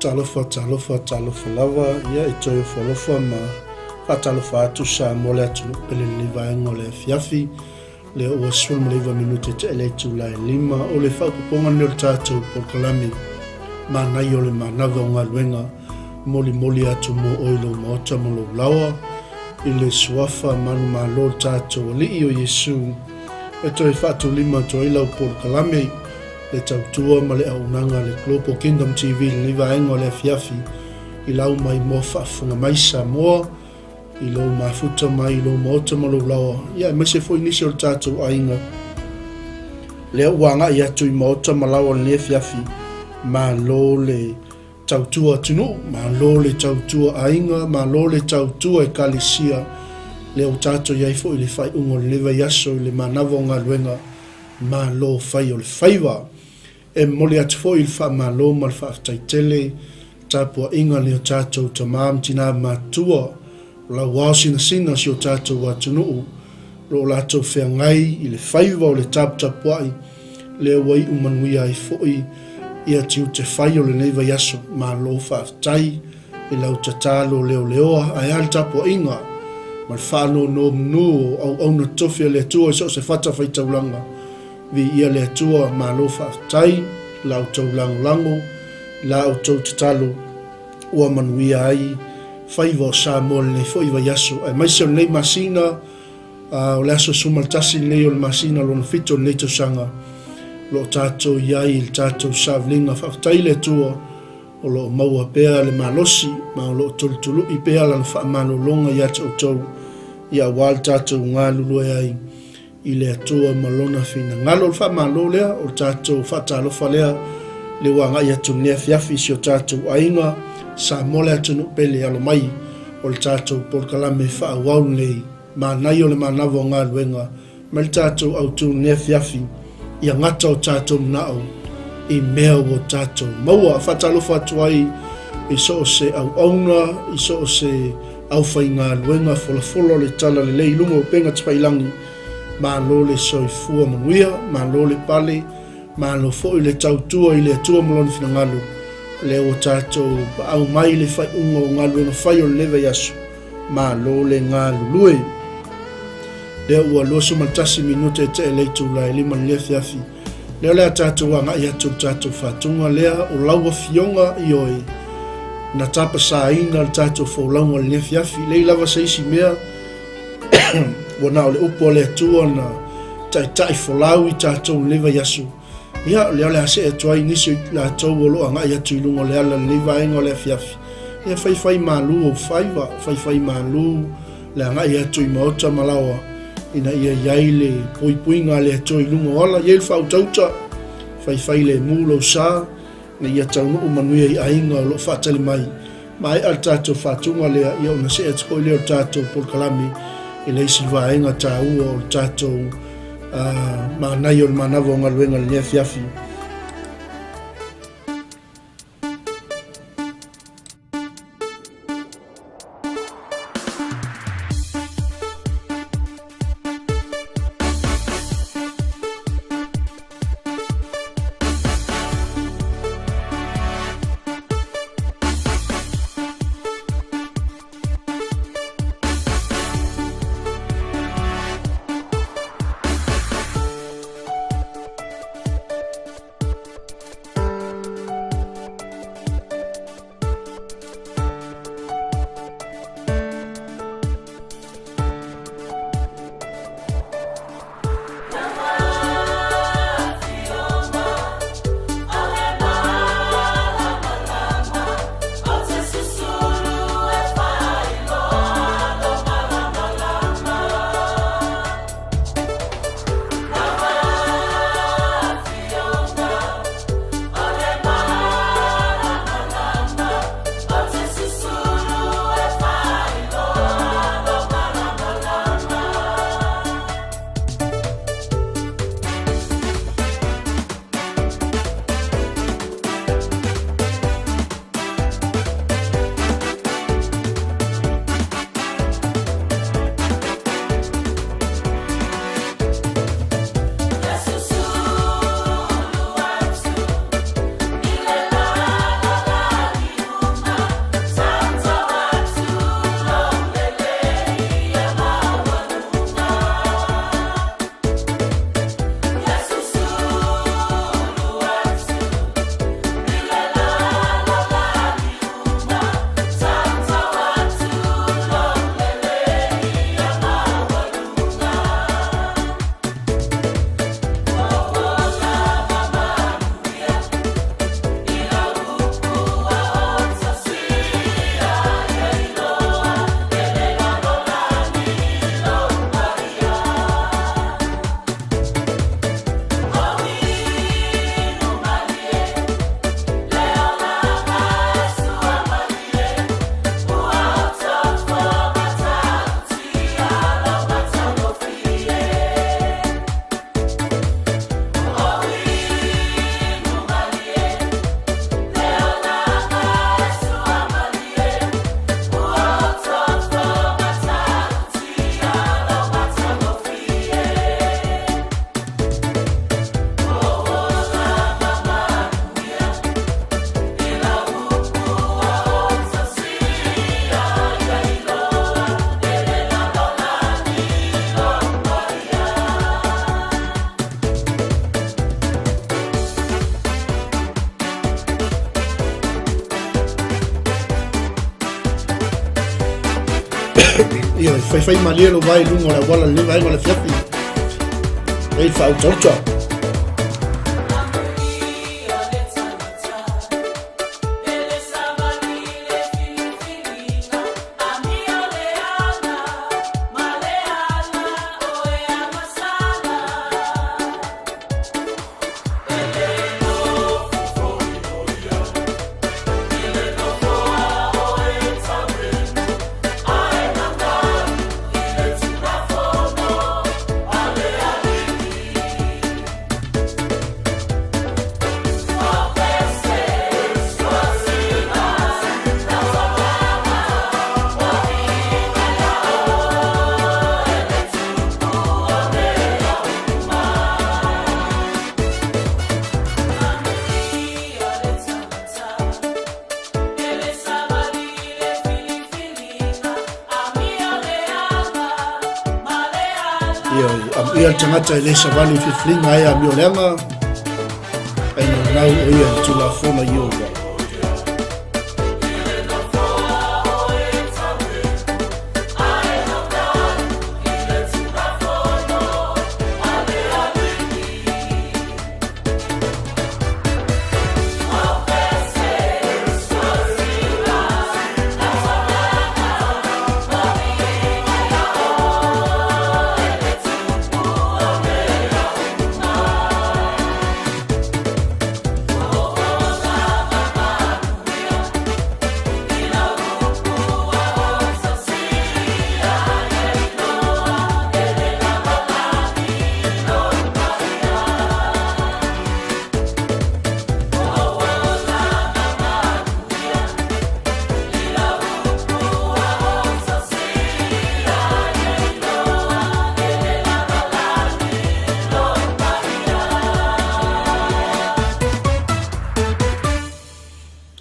Talofa, talofa, talofa lava, ia e toe ofo alofa ma faatalofa atu Samoa le atunuu pele i lenei vaega o le afiafi. Lea ua 19 minute tea i le itula e 5 o le faaopoopoga lenei o le tatou polokalame Manaia o le Manava o Galuega molimoli atu mo oe i lou maota ma lou laoa i le suafa manumalo o le tatou Alii o Iesu e toe faatulima atu ai lau polokalame le tautua ma le auaunaga a le Global Kingdom TV i lenei vaega o le afiafi i lau maimoa faafofoga mai Samoa i lou mafuta mai i lou maota ma lou laoa, ia aemaise foi nisi o le tatou aiga lea ua agai atu i maota ma laoa i lenei afiafi. Malo le tautua atunuu, malo le tautua aiga, malo le tautua ekalesia, lea ua tatou i ai foi i le faaiuga o lenei vaiaso i le manava o galuega, malo fai o le faiva. E momoli atu foi le faamalo ma le faafetai tele i le tapuaiga a nai o tatou tama ma tina matutua o lau ao sinasina o si o tatou atunuu o lo o latou feagai i le faiva o le taputapuai lea ua iu manuia ai foi ia tiute fai o lenei vaiaso. Malo faafetai i lau tatalo leoleoa ae a le tapuaiga ma le faanonomanu o auauna totofi a le Atua i so o se fatafaitaulaga. Viia le Atua, malo faafetai i la outou lagolago, i la outou tatalo ua manuia ai faiva o Samoa i lenei foi vaiaso, aemaise o lenei masina, o le aso 11 lenei o le masina lona fitu o lenei tausaga, o lo o tatou i ai i le tatou savaliga. Faafetai i le Atua o lo o maua pea le malosi ma o lo o tulutulu'i pea lana faamalologa ia te outou, ia aua le tatou galulue ai i le Atua ma Lona finagalo. O le faamalo lea, o le tatou faatalofa lea, le ua agai atu i lenei afiafi i si o tatou aiga, Samoa le atunuu pele alo mai o le tatou polokalame faaauau lenei, manaia o le manava o galuega mai le tatou autu i lenei afiafi, ia gata o tatou manao i mea ua tatou maua. Faatalofa atu ai i so o se auauna, i so o se aufaigaluega folafola o le Talalelei i luga o upega tafailangi, malo le soifua manuia, malo le pale, malo foi le tautua i le Atua ma Lona finagalo, lea ua tatou paau mai i le faaiuga o galuega fai o lenei vaiaso, malo le galulue. Lea ua 21 minute e tea i le itula e 5 i lenei afiafi, Lea o le a tatou agai atu i le tatou faatuga lea o lau Afioga, ioe, na tapasaina le tatou folauga i lenei afiafi. Leai lava se isi mea ua na o le upu a le Atua na taitai folau i tatou i lenei vaiaso. Ia, lea o le a see atu ai nisi o i latou o lo o agai atu i luga o le ala i lenei vaega o le afiafi. Ia, faifai malu ou faiva, faifai malu le agai atu i maota ma laoa ina ia i ai le puipuiga a le Atua i luga o ala, i ai le faautauta, faifai lemu lou sa, ina ia taunuu manuia i aiga o lo o faatali mai. Maea le tatou faatuga lea, ia ona see atu foi lea o le tatou polokalame i le isi vaega taua o le tatou manaia o le manava o galuega i lenei afiafi. Faifai malie lou vae i luga o le auala i lenei vaega o le afiafi. Ei faautauta. Amuia le tagata e le savali i filifiliga ai amioleaga, ai naunau o ia i le Tulafono a Ieova.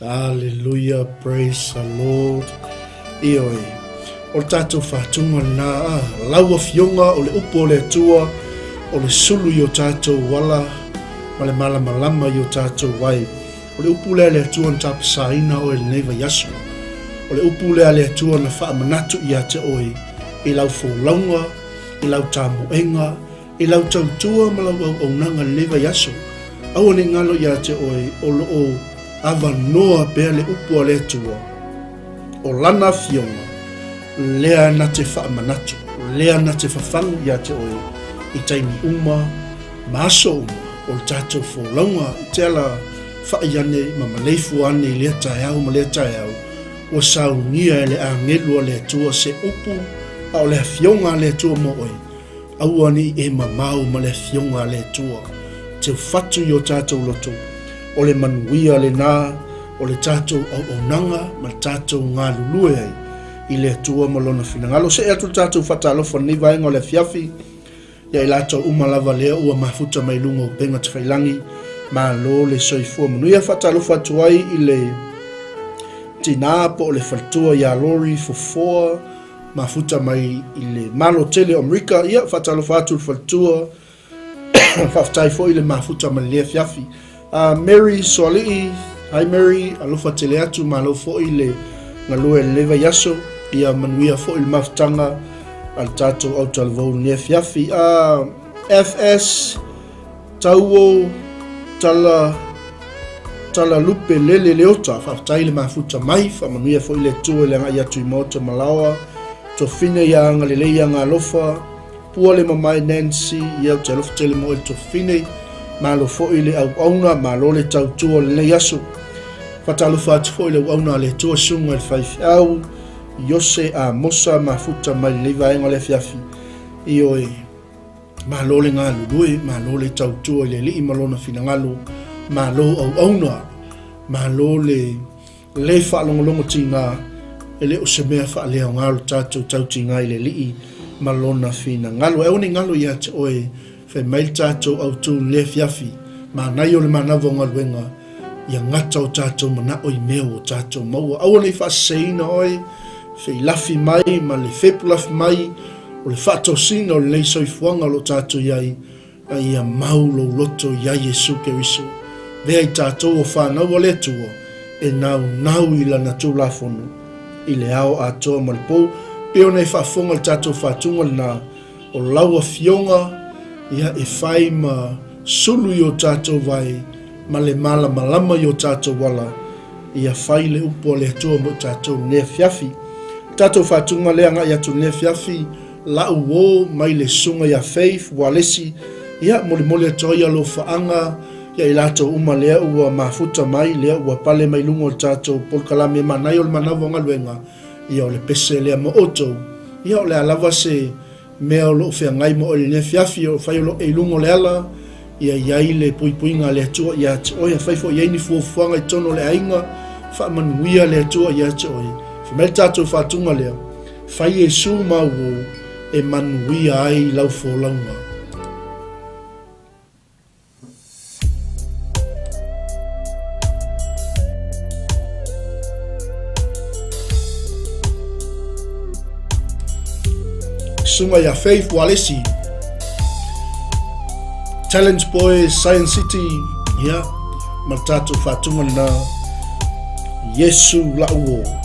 Hallelujah, praise the Lord. Ioe, o le tātou whātunga nā, lau afioga o le upu o le Atua, o le sulu i o tātou wala, ma le malamalama i o tātou wai. O le upu lea a le Atua na tapasaina oe i lenei vaiaso. O le upu lea a le Atua na faamanatu ia te oe i lau folauga, i lau tamoega, i lau tautua ma lau auaunaga i lenei vaiaso. Aua ne i galo ia te oe o lo o avanoa pea le upu a le Atua, o Lana Afioga, lea na te faamanatu, lea na te fafagu ia te oe i taimi uma ma aso uma o le tatou folauga i te ala fa'i ane ma maleifua ane i lea taeao ma lea taeao, ua saunia e le agelu a le Atua se upu a o le Afioga a le Atua mo oe, aua ne i e mamao ma le Afioga a le Atua. Teufatu i o tatou loto, o le manuia lenā o le tatou auaunaga ma le tatou galulue ai i le Atua ma Lona finagalo. Se'e atu le tatou faatalofa i lenei vaega o le afiafi, Ia i latou uma lava lea ua mafuta mai luga o upega tafailangi, malo le soifua manuia. Faatalofa atu ai i le tinā po o le faletua ia Lori Fofoa, mafuta mai i le Malo tele o Amerika. Ia, faatalofa atu i le faletua, faafetai foi le mafuta mai lenei afiafi. Mary Soalii, hi Mary, alofa tele atu, malo foi le galue i lenei vaiaso, ia manuia foi le mafutaga a le tatou autalavou i lenei afiafi. FS Tauo Tala Tala Lupe Lele Leota, faafetai le mafuta mai, faamanuia foi le Atua i le agai atu i Maota Malaoa, Tofine ia agalelei ia galofa, Pua le mamae Nancy, ia ou te alofa tele mo oe le tofine, malo foi le auauna, malo le tautua o lenei aso. Faatalofa atu foi le auauna a le Atua Susuga i le Faifeau, Iose Amosa Mafuta mai lenei vaega o le afiafi. Ioe, malo le galulue, malo le tautua i le Alii ma lona finagalo, malo auauna, malo le Le faalogologo tiga, e le o se mea faaleaoga lo tatou tautiga i le Alii ma Lona finagalo. Aua ne i galo ia te oe, fai mai le tatou autu i le afiafi, manaia o le manava o galuega, ia gata o tatou manao i mea ua tatou maua. Aua ne i faaseseina oe, feilafi mai ma le fepulafi mai o le faatosina o lenei soifuaga o lo o tatou i ai, A ia mau lou loto iā Iesu Keriso, vea i tatou o fanau a le Atua e naunau i Lana Tulafono i le ao atoa ma le pou. Pei ona e faafofoga i le tatou faatuga lena, o lau Afioga, ia, e fai ma sulu i o tatou vai ma le malamalama i o tatou ala, ia fai le upu a le Atua mo i tatou i lenei afiafi. O tatou faatuga lea agai atu i lenei afiafi, la'u uō mai le susuga ia Faith Ualesi, ia, molimoli atu ai alofaaga ia i latou uma lea ua mafuta mai, lea ua pale mai luga o le tatou polokalame manaia o le manawa o galuega, ia o le pese lea mo outou. Ia o le a lava se mea o lo o feagai ma oe i lenei afiafi, o fai o lo o e i luga o le ala, ia i ai le puipuiga a le Atua ia te oe, afai foi e i ai ni fuafuaga i totonu o le aiga, faamanuia le Atua ia te oe. Fai mai le tatou faatuga lea, fai Iesu mau ou e manuia ai lau folauga. Susuga ia Faith Walesi, Talent Boys, Science City, ia, ma le tatou faatuga lena, Iesu la'u ō.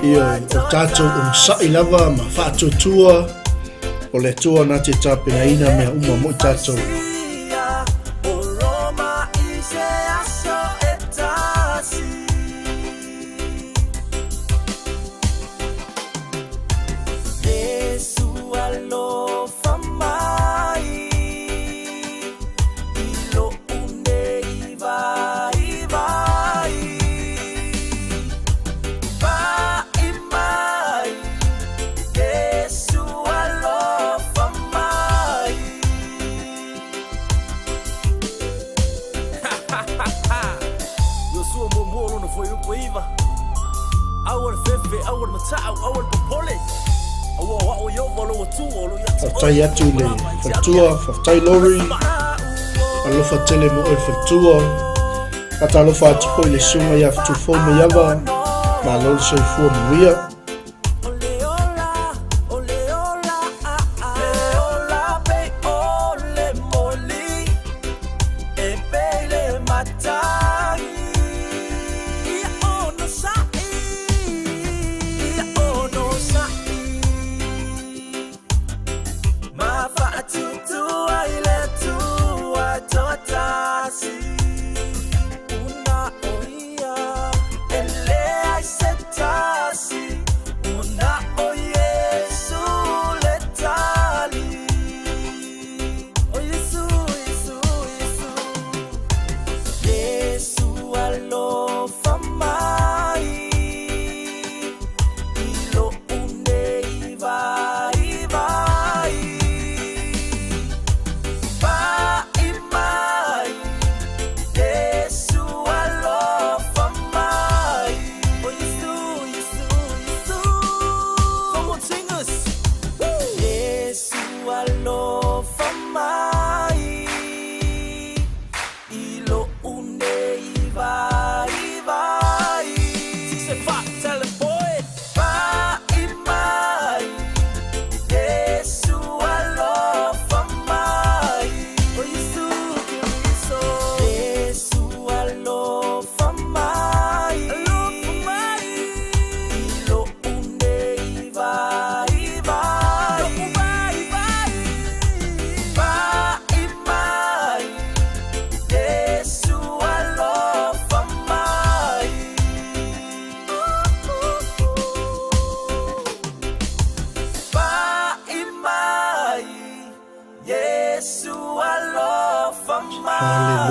Ioe, o tatou onosai lava ma faatuatua o le Atua na te tapenaina mea uma mo i tatou. Faafetai atu i le faletua, faafetai Lori, alofa tele mo oe le faletua. Faatalofa atu foi i le susuga ia Fetufou Maiava, malo le soifua manuia.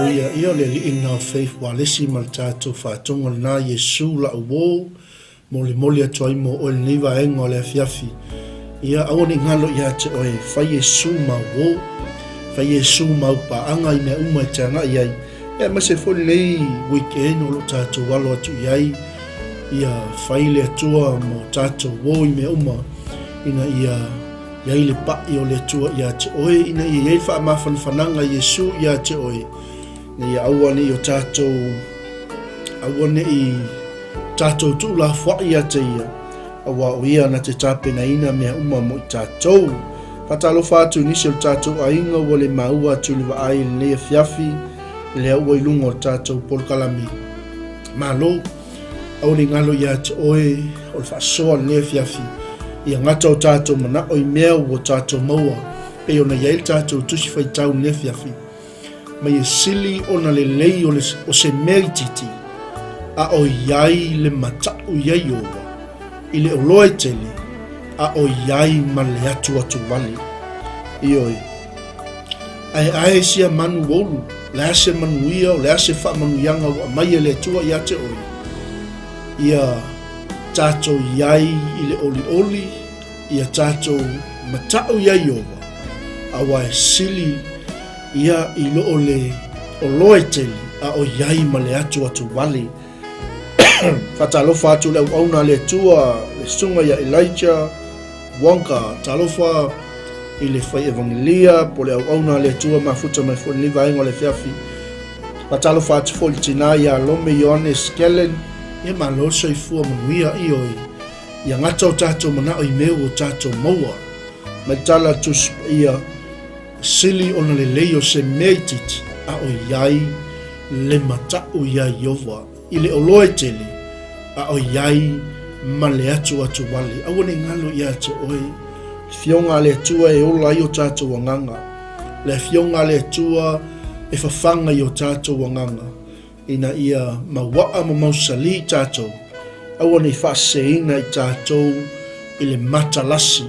Aleluia. Ia o le Alii lena o Faith Walesi ma le tatou faatoga lena Iesu la'u uō molimoli atu ai mo oe lenei vaega o le afiafi. Ia aua ne i galo ia te oe, fai Iesu mau uō, fai Iesu mau paaga i mea uma e te agai ai. Ia aemaise foi lenei weekend o lo o tatou alo atu i ai, ia fai le Atua mo tatou uō i mea uma ina ia I ai le paʻi o le Atua ia te oe, ina ia i ai le faamafanafanaga i Iesu ia te oe, ina ia aua ne i o tatou, aua ne i tatou tuulafoai ia te ia, auā o ia na te tapenaina mea uma mo i tatou. Faatalofa atu i nisi o le tatou aiga ua le maua atu i le vaai i lenei afiafi, lea ua i luga o le tatou polokalame. Malo! Aua ne i galo ia te oe o le faasoa lenei afiafi, ia gata o tatou manao i mea ua tatou maua, pei ona i ai le tatou tusi faitau lenei afiafi. Ma ia sili ona lelei o, le, o se mea itiiti, a o i ai le mataʻu iā Ieova, i le oloa e tele, a o i ai ma le atuatu wale. Ioe. Ae ae sia manu olu, le a se manuia, o le a se faamanuiaga ua aumai e le Atua ia te oe, ia tatou i ai i le olioli, ia tatou mataʻu iā Ieova, aua e sili ia i lo o le oloa e tele, a o i ai ma le atuatu wale. Faatalofa atu le auauna a le Atua, le susuga ia Elijah Wonka, talofa i le fai evangelia po le auauna a le Atua mafuta mai foi lenei vaega o le afiafi. Faatalofa atu foi i le tinā ia Lome Ioane Skellen, ia malo le soifua manuia, ioe, ia gata o tatou manao i mea ua tatou maua. Mai tala a Tusi Paia, sili ona lelei o se mea itiiti, a o i ai le mataʻu iā Ieova i le oloa e tele, a o i ai ma le atuatu wale. Aua ne i galo ia te oe, le Afioga a le Atua e ola ai o tatou agaga, le Afioga a le Atua e fafaga i o tatou agaga, ina ia mauaa ma mausali i tatou, aua ne i faaseseina i tatou i le matalasi,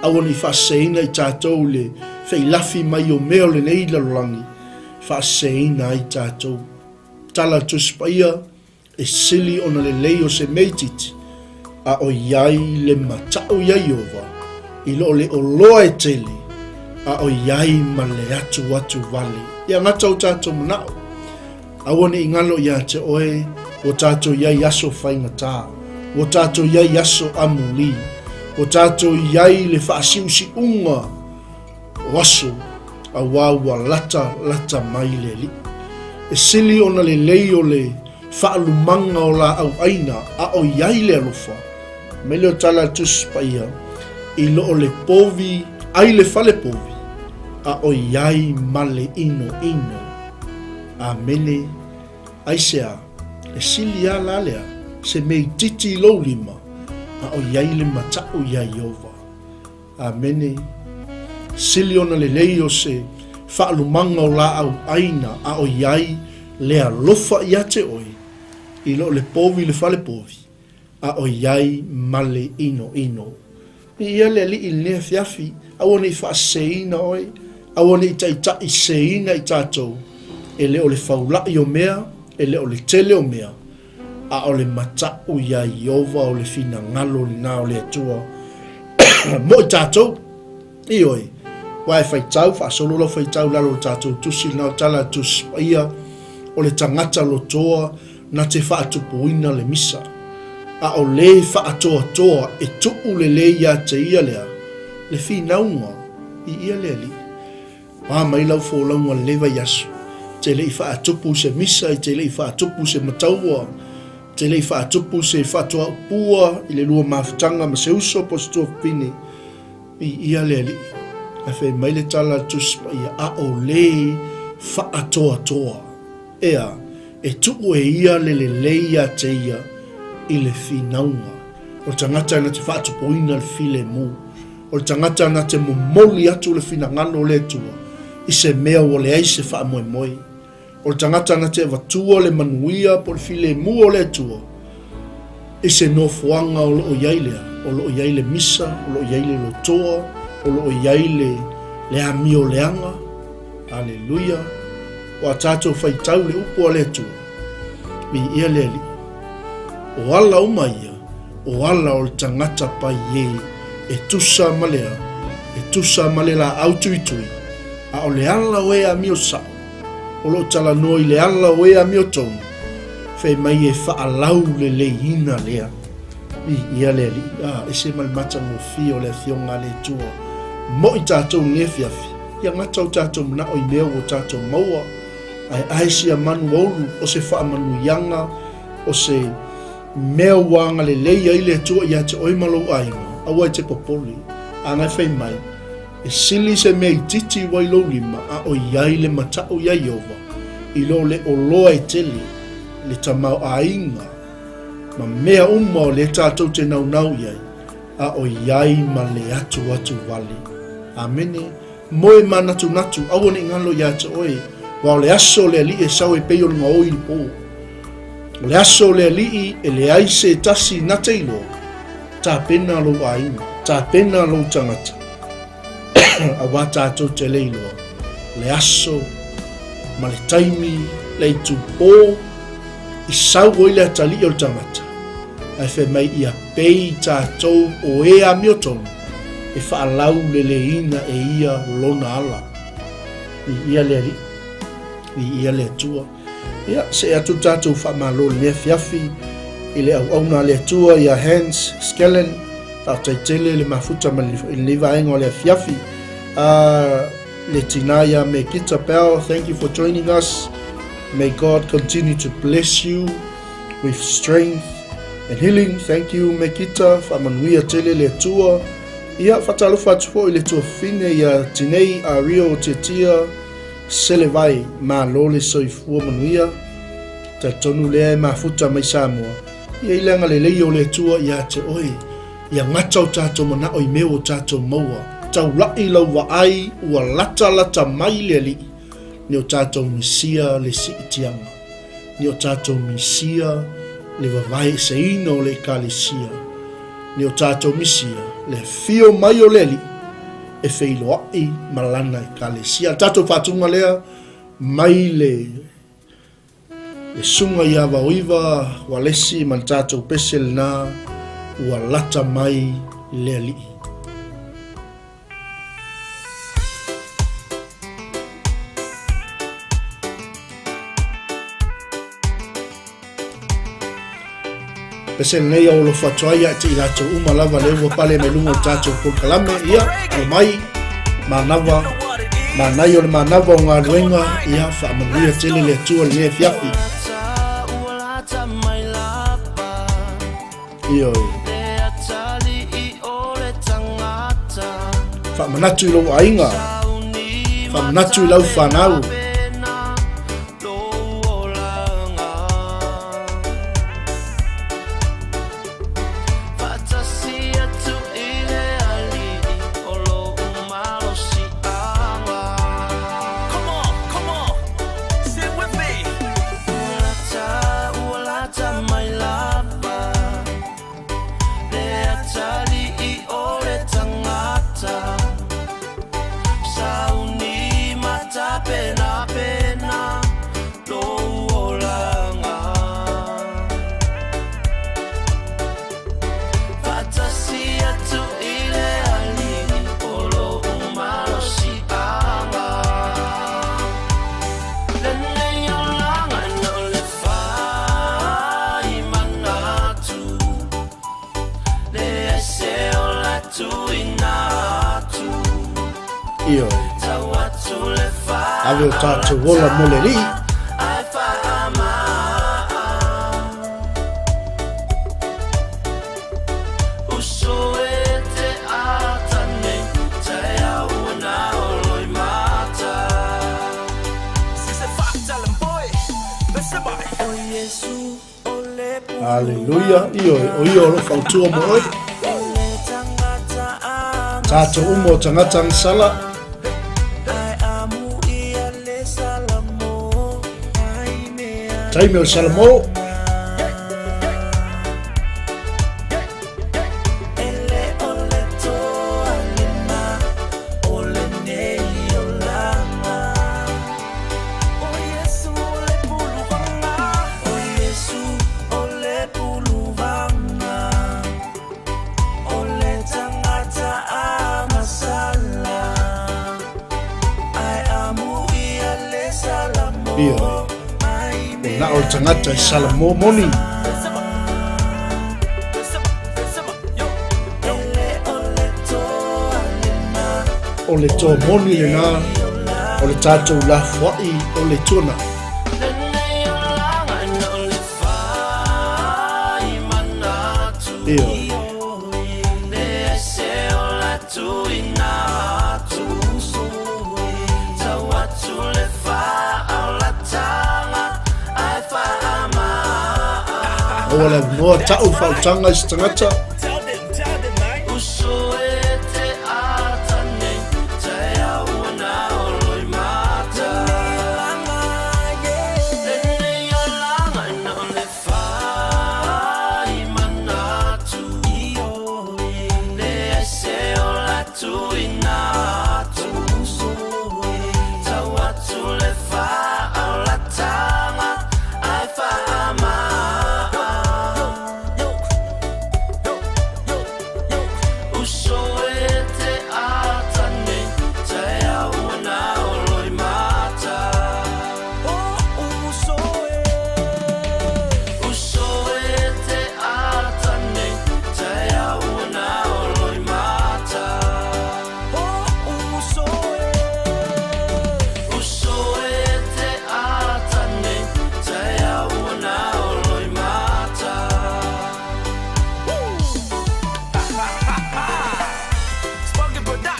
aua ne i faaseseina i tatou i le feilafi mai o mea o lenei lalolagi, faaseseina ai tatou. Tala a le Tusi Paia, E sili ona lelei o se mea itiiti, a o i ai le mataʻu iā Ieova, i lo le oloa e tele, a o i ai ma le atuatu wale. Ia gata o tatou manao. Aua ne i galo ia te oe, ua tatou i ai aso faigata, ua tatou i ai aso amuli, ua tatou i ai le faasiusiuga o aso, auā ua lata lata mai le Alii. E sili ona lelei o le faalumaga o laau aina a o i ai le alofa, mai lea o tala a le Tusi Paia, i lo o le povi ai le fale povi, a o i ai ma le inoino. Amene. Aisea, e sili a la lea se mea itiiti i lou lima, a o i ai le mataʻu iā Ieova. Amene. Sili ona lelei o se faalumaga o laau aina a o i ai le alofa ia te oe, i lo le povi le fale povi, a o i ai ma le inoino. Viia le Alii i lenei afiafi, aua ne i faaseseina oe, aua ne i taitaiseseina i tatou, e le o le faulaʻi o mea, e le o le tele o mea, a o le mataʻu iā Ieova o le finagalo lena o le Atua mo i tatou. Ioe, ua e faitau, faasolo lau faitau i lalo o le tatou tusi lena o Tala a le Tusi Paia, o le tagata lotoa na te faatupuina le misa, a o le faatoatoa e tuu lelei ia te ia lea le finauga i ia le Alii. Pā mai lau folauga lenei vaiaso, i te le i faatupu se misa, i te le i faatupu se mataua, i te le i faatupu se faatoaupua i le lua mafutaga ma se uso po o se tuafafine, viia le Alii. Ae fai mai le tala a le Tusi Paia, a o le faatoatoa. Ea, e tuu e ia le lelei ia te ia i le finauga. O le tagata na te faatupuina le filemu. O le tagata na te momoli atu le finagalo o le Atua i se mea ua leai se faamoemoe. O le tagata na te avatua le manuia po o le filemu o le Atua i se nofoaga o lo o i ai lea, o lo o i ai le misa, o lo o i ai le lotoa, o lo o i ai le, le amio leaga. Aleluia! O a tatou faitau le upu a le Atua, viia le Alii. O ala uma ia, o ala o le tagata pai e, e tusa ma le a, e tusa ma le laau tuitui, a o le ala o e amio sao, o lo o talanoa i le ala o e amiotonu, fai mai e faalauleleiina lea. Viia le Alii, a, ese ma le matagofie o le Afioga a le Atua. Mo'i tatou i lenei afiafi, ia gata o tatou manao i mea ua tatou maua, ae ae sia manu aulu o se faamanuiaga, o se mea ua agalelei ai le Atua ia te oe ma lou aiga, aua e te popole. A na e fai mai, E sili se mea itiiti ua i lou lima, a o i ai le mataʻu iā Ieova, i lo le oloa e tele, le tamaoaiga, ma mea uma o lea tatou te naunau i ai, a o i ai ma le atuatu wale. Amene. Moe manatunatu, aua ne i galo iā te oe, aua o le aso o le Alii e sau e pei o le gaoi i le pō. O le aso o le Alii e leai se tasi na te iloa, tapena lou aiga, tapena lou tagata, aua tatou te le iloa le aso ma le taimi, le itupō i sau ai le atalii o le tagata, ae fai mai ia pei tatou o e amiotonu e faalauleleina e ia lona ala. Viia le Alii, viia le Atua. Ia, see atu le tatou faamalo i lenei afiafi i le auauna a le Atua ia Hans Skellen. Faafetai tele le mafuta ma lenei vaega o le afiafi. Le tina ia Mekita Bell, thank you for joining us. May God continue to bless you with strength and healing. Thank you Mekita, faamanuia tele le Atua. Ia, faatalofa atu foi i le tuafafine ia Tinei Ario Tiatia, Selevai, malo le soifua manuia, talitonu lea e mafuta mai Samoa, ia i le agalelei o le Atua ia te oe, ia gata o tatou manao i mea ua tatou maua, taulai lau vaai ua latalata mai le Alii, ni o tatou misia le siitiaga, ni o tatou misia le vavae eseina o le Ekalesia, ni o tatou misia le afio mai o le Alii, e feiloaʻi ma lana Ekalesia. Le tatou faatuga lea mai le le susuga ia Vaoiva Walesi ma le tatou pese lena ua lata mai le Alii. Pese lenei au alofa atu ai ia te i latou uma lava lea ua pale mai luga o le tatou polokalame. Ia, alo mai, manava, manai o le manava o galuega, ia, faamanuia tele le Atua i lenei afiafi. Ioe. Faamanatu i lou aiga, faamanatu i lau fanau. Ioe. Ave o tātou ola mo le Alii. Aleluia, ioe, o ia o lo fautua mo oe. Tātou uma o tangata ang sala. Taimi o Salamo. Ioe. Ua na o le tagata e Salamo moni. O le toa moni lena, o le tatou lafoai o le tuanai. Ioe. Aua le avanoa ta'u faautaga i se tagata.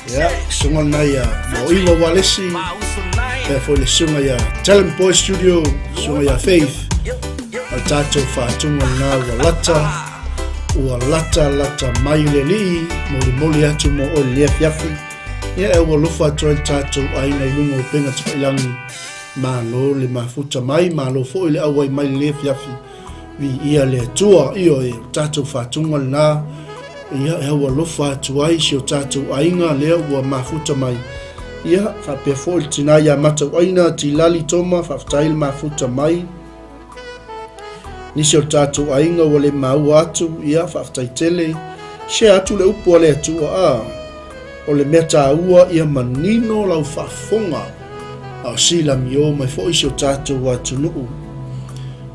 Ia, susuga lena ia Moiwa Walesi, pea foi le susuga ia Talent Boy Studio, susuga ia Faith, ma le tatou faatuga lena ua lata, ua lata lata mai le alii, molimoli atu mo oe le afiafi. Ia e ua alofa atu ai le tatou aiga i luga o upega tafailangi. Malo le mafuta mai, malo foi le auai mai le afiafi. Viia le Atua, ioe, o tatou faatuga lena, ia, e aualofa atu ai si o tatou aiga lea ua mafuta mai. Ia, faapea foi le tina ia Matauaina, Tilali Toma, faafetai le mafuta mai. Nisi o le tatou aiga ua le maua atu, ia, faafetai tele. Share atu le upu a le Atua, a, o le mea taua ia manino lau faafofoga, a o silamio mai foi si o tatou atunuu.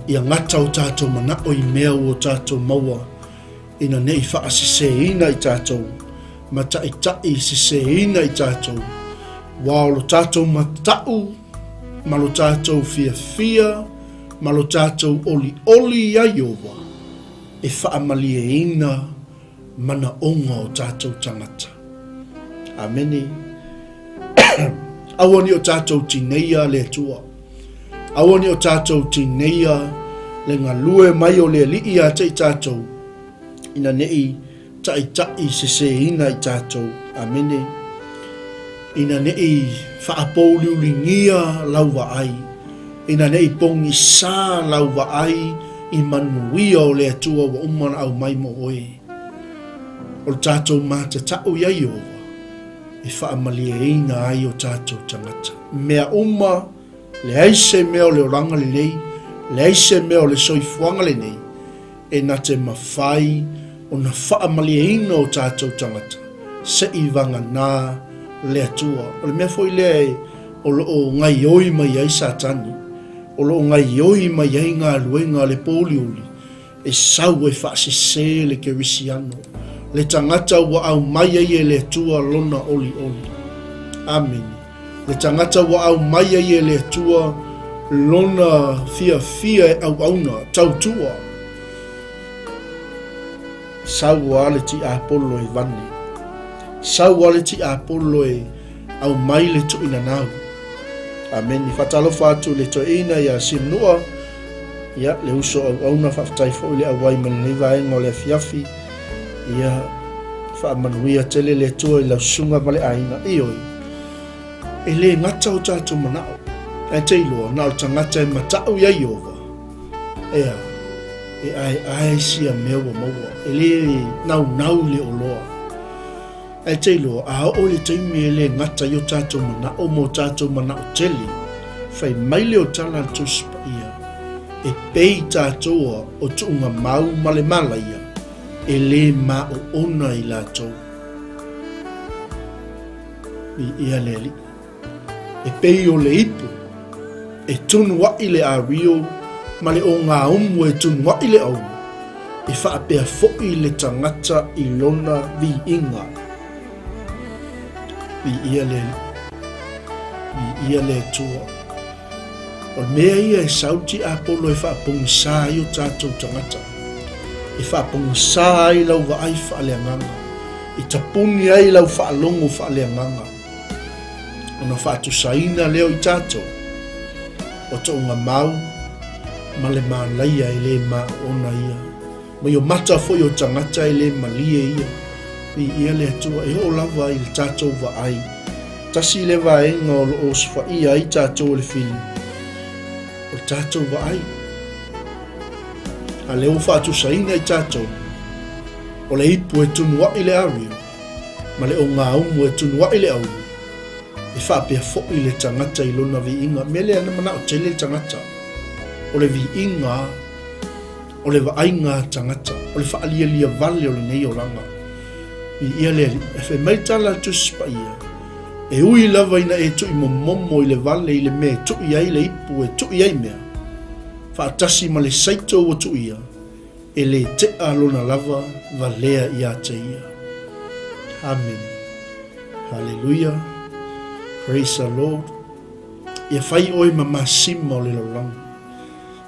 Ia gata o tatou manao i mea ua o tatou maua, ina ne i faaseseina i tatou, ma taʻitaʻi seseina i tatou, ua o lo tatou mataʻu ma lo tatou fiafia ma lo tatou olioli iā Ieova e faamalieina manaoga o tatou tagata. Amene. Aua ne i o tatou tineia le Atua. Aua ne i o tatou tineia le galue mai o le Alii ia te i tatou, ina ne i taʻitaʻi seseina i tatou. Amene. Ina ne i faapouliuligia lau vaai, ina ne i pogisā lau vaai i manuia o le Atua ua uma ona aumai mo oe. O le tatou matatau iā Ieova e faamalieina ai o tatou tagata. Mea uma, leai se mea o le olaga lenei, leai se mea o le soifuaga lenei e na te mafai ona faamalieina o tatou tagata se i vaganā le Atua. O le mea foi lea e o lo o gaioi mai ai Satani, o lo o gaioi mai ai galuega a le pōuliuli, e sau e faasese le Kerisiano, le tagata ua aumai ai e le Atua lona olioli. Amene. Le tagata ua aumai ai e le Atua lona fiafia e auauna, tautua. Sau a le tiapolo e vane. Sau a le tiapolo e aumai le tuuinanau. Amene. Faatalofa atu i le toeaina ia Simnua, ia, le uso auauna, faafetai foi le auai mai lenei vaega o le afiafi. Ia, faamanuia tele le Atua i lau susuga ma le aiga. Ioe, e le gata o tatou manao, ae te iloa, na o le tagata e matau iā Ieova, ea, e aeae sia mea ua maua, e le naunau i le oloa. Ae te iloa, a oo i le taimi e le gata i o tatou manao ma o tatou manao tele, fai mai lea o tala a le Tusi Paia, e pei tatou a o tuuga mau ma le malaia, e le maoona i latou. Viia le Alii. E pei o le ipu. e tunuaʻi le ario ma le ogaumu e tunuaʻi le aulu, e faapea foi le tagata i lona viiga. Viia le Alii, viia le Atua. O le mea ia e sau tiapolo e faapogisa ai o tatou tagata, e faapogisa ai lau vaai faaleagaga, e tapuni ai lau faalogo faaleagaga, ona faatusaina lea o i tatou, o tougamau ma le manaia e le maoona ia. Mai o mata foi o tagata e le malie ia. Viia le Atua, e oo lava i le tatou vaai. Tasi le vaega o lo o osofaia ai tatou e le fili, o le tatou vaai. A lea ua faatusaina i tatou, o le ipu e tunuaʻi le ario, ma le ogaumu e tunuaʻi le aulu, e faapea foi le tagata i lona viiga. Mea lea na manao tele le tagata, o le viiga o le vaaiga a tagata, o le faalialia vale o lenei olaga. Viia le Alii. E fai mai tala a le Tusi Paia, e ui lava ina e tui momomo i le vale i le mea e tui ai le ipu e tui ai mea, faatasi ma le saito ua tuia, e le tea lona lava valea ia te ia. Amene. Haleluia. Praise the Lord. Ia fai oe ma masima o le lalolagi.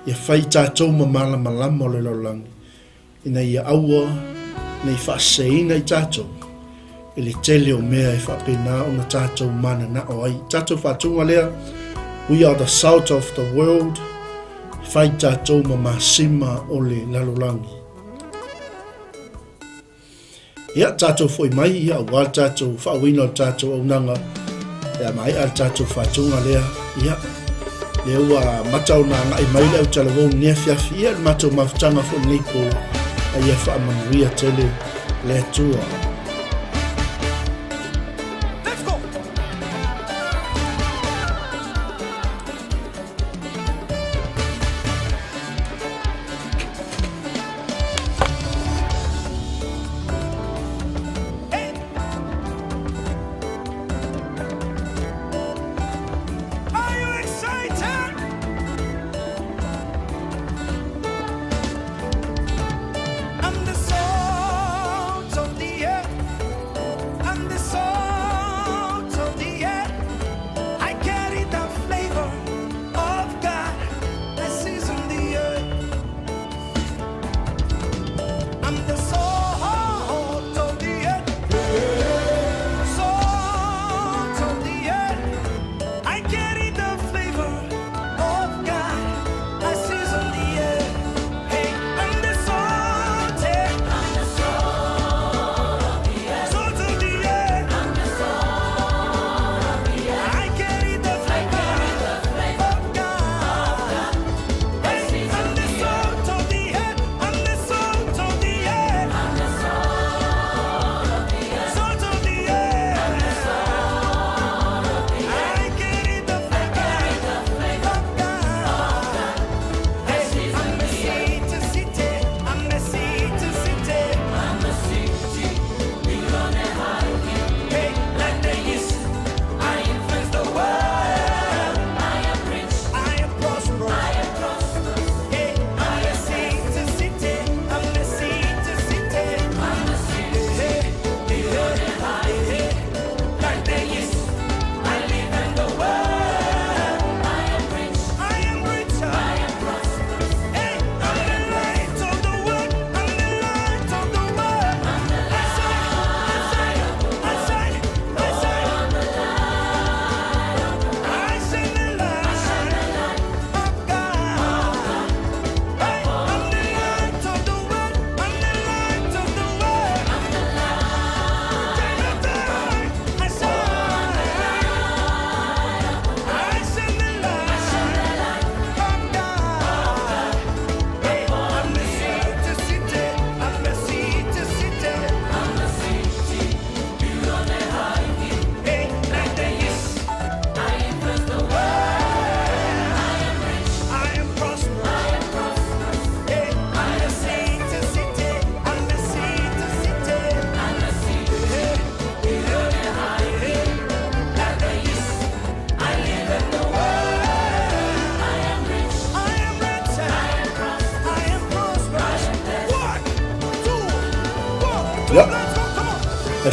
Ia fai tatou ma malamalama o le lalolagi, ina ia aua ne i faaseseina i tatou i le tele o mea e faapena ona tatou mananao ai. Tatou faatuga lea, We are the salt of the world, fai tatou ma masima o le lalolagi. Ia, tatou foi mai, ia, aua le tatou faauiina o le tatou auaunaga, pe a maea le tatou faatuga lea, ia, lea ua amata ona agai mai le autalavou i lenei afiafi, ia, le matou mafutaga foi i lenei po, a ia faamanuia tele le Atua.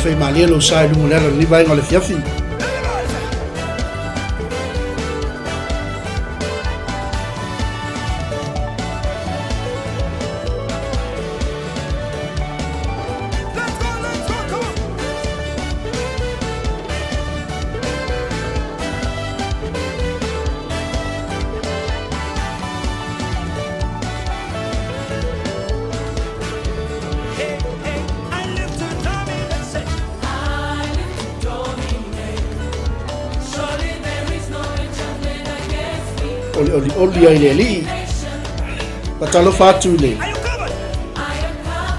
faimalie lou sa i luga o le ala o lenei vaega o le afiafi. O le olioli ai le alii. Faatalofa atu i le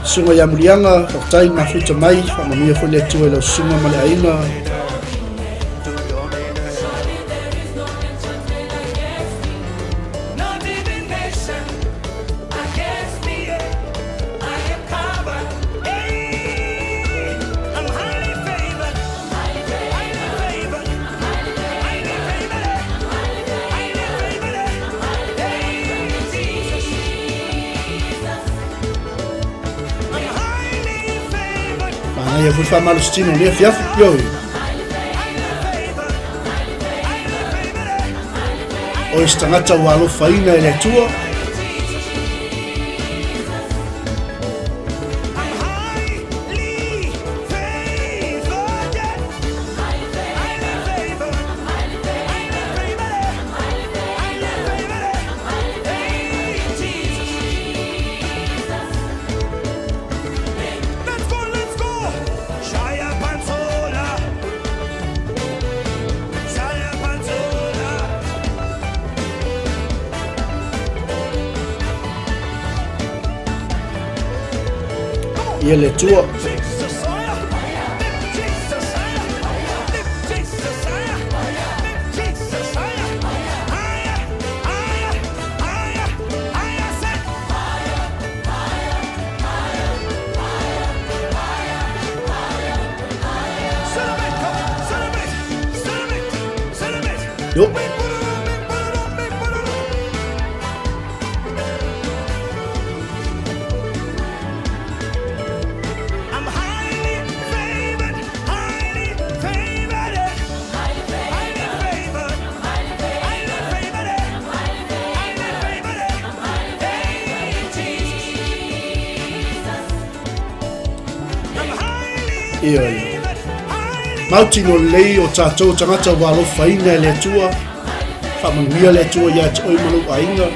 susuga ia Muliaga, faafetai mafuta mai, faamanuia foi le Atua i lau susuga ma le aiga. Manaia foi faamalositino o lea afiafi, ioe. O se tagata ua alofaina e le Atua. Ia le Atua. Yo. Ioe. Mautino lelei o tātou tagata ua alofaina e le Atua. Faamanuia le Atua ia te oe ma lou aiga.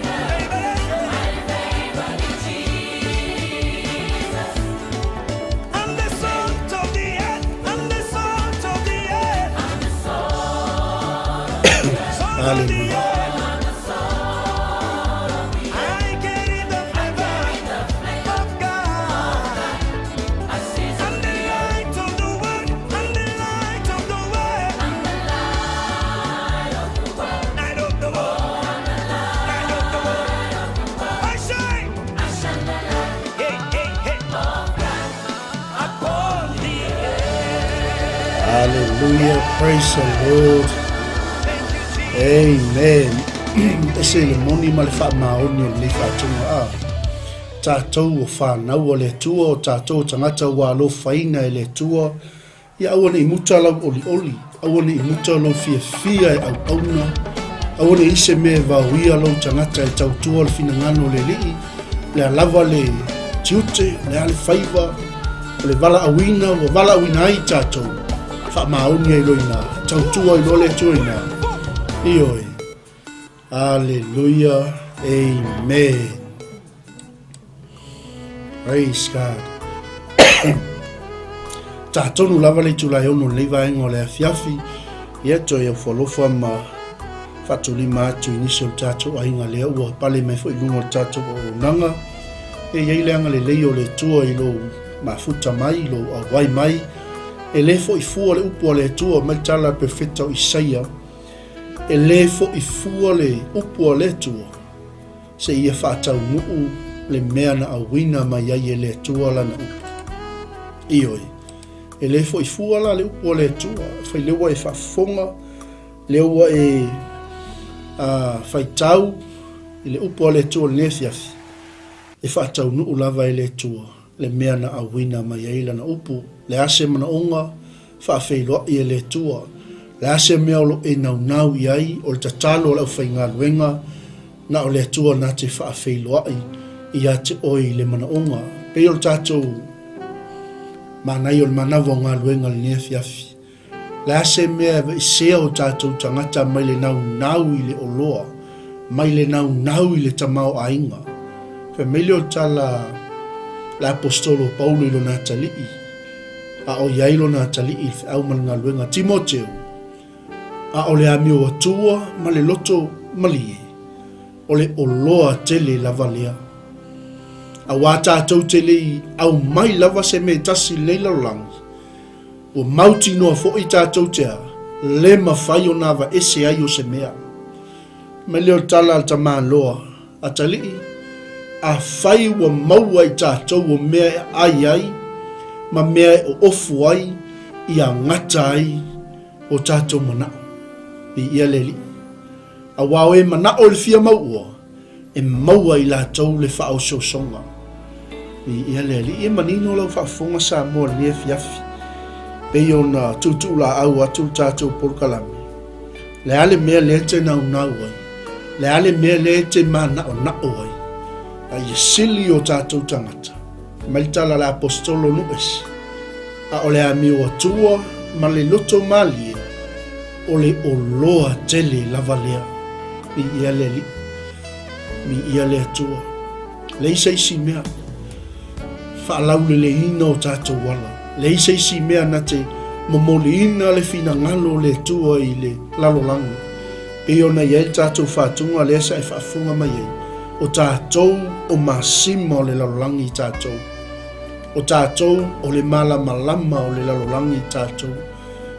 Hallelujah. Hallelujah. Praise the Lord. Amen. E se le moni ma le faamaoni o lenei faatoga a tātou o whānau o le Atua, o tātou o tagata ua alofaina e le Atua, ia aua ne i muta lau olioli, aua ne i muta lou fiafia e auauna, aua ne i se mea e vaoia lou tagata e tautua le finagalo o le Alii, le a lava le tiute, le a le faiva, o le valaauina ua valaauina ai tātou, faamaoni ai loa i ina, tautua ai loa le Atua i ina. Ioe. Aleluia. Amen. Praise God. Tātonu lava le itula e ono lenei vaega o le afiafi. Ia toe aufualofa ma faatulima atu i nisi o le tātou aiga lea ua pale mai foi i luga o le tātou auaunaga. E i ai le agalelei o le Atua i lou mafuta mai, i lou auai mai. E le foi fua le upu a le Atua mai tala a le perofeta o Isaia. E le foi fua le upu a le Atua seia faataunuu le mea na auina mai ai e le Atua lana upu. Ioe, e le foi fua la le upu a le Atua, fai lea ua e faafofoga, lea ua e faitau i le upu a le Atua i lenei afiafi, e faataunuu lava e le Atua le mea na auina mai ai lana upu. Le a se manaoga, faafeiloai e le Atua. Le a se mea o lo o e naunau i ai, o le tatalo a le aufaigaluega, na o le Atua na te faafeiloai ia te oe i le manaoga. Pei o le tatou manaia o le manava o galuega i lenei afiafi. Le a se mea e aveesea o tatou tagata mai le naunau i le oloa, mai le naunau i le tamaoaiga. Fai mai lea o le tala a le Aposetolo o Paulo i lona atalii, a o i ai lona atalii i le feau ma le galuega, Timoteo, a o le amio atua ma le loto malie, o le oloa tele lava lea. Auā tatou te le i aumai lava se mea e tasi i lenei lalolagi, Ua mautinoa foi tatou te a le mafai ona avaese ai o se mea. Mai lea o le tala a le tamaloa, Atalii, afai ua maua i tatou o mea e ai ai ma mea e oofu ai ia gata ai o tatou manao. Viia le Alii. Aua o e manao i le fia mauua, e maua i latou le faaosoosoga. Viia le Alii, e manino lau faafofoga Samoa i lenei afiafi, pei ona tuutuulaau atu le tatou polokalame. Le a le mea lea e te naunau ai? Le a le mea lea e te manaonao ai? A ia sili o tatou tagata. Mai le tala a le Aposetolo Nu'esi, A o le amio atua ma le loto malie, O le oloa tele lava lea. Viia le Alii. Viia le Atua. Leai se isi mea faalauleleina o tatou ala. Leai se isi mea na te momoliina le finagalo o le Atua i le lalolagi. Pei ona i ai le tatou faatuga lea sa e faafofoga mai ai, o tatou o masima o le lalolagi i tatou. O tatou o le malamalama o le lalolagi i tatou.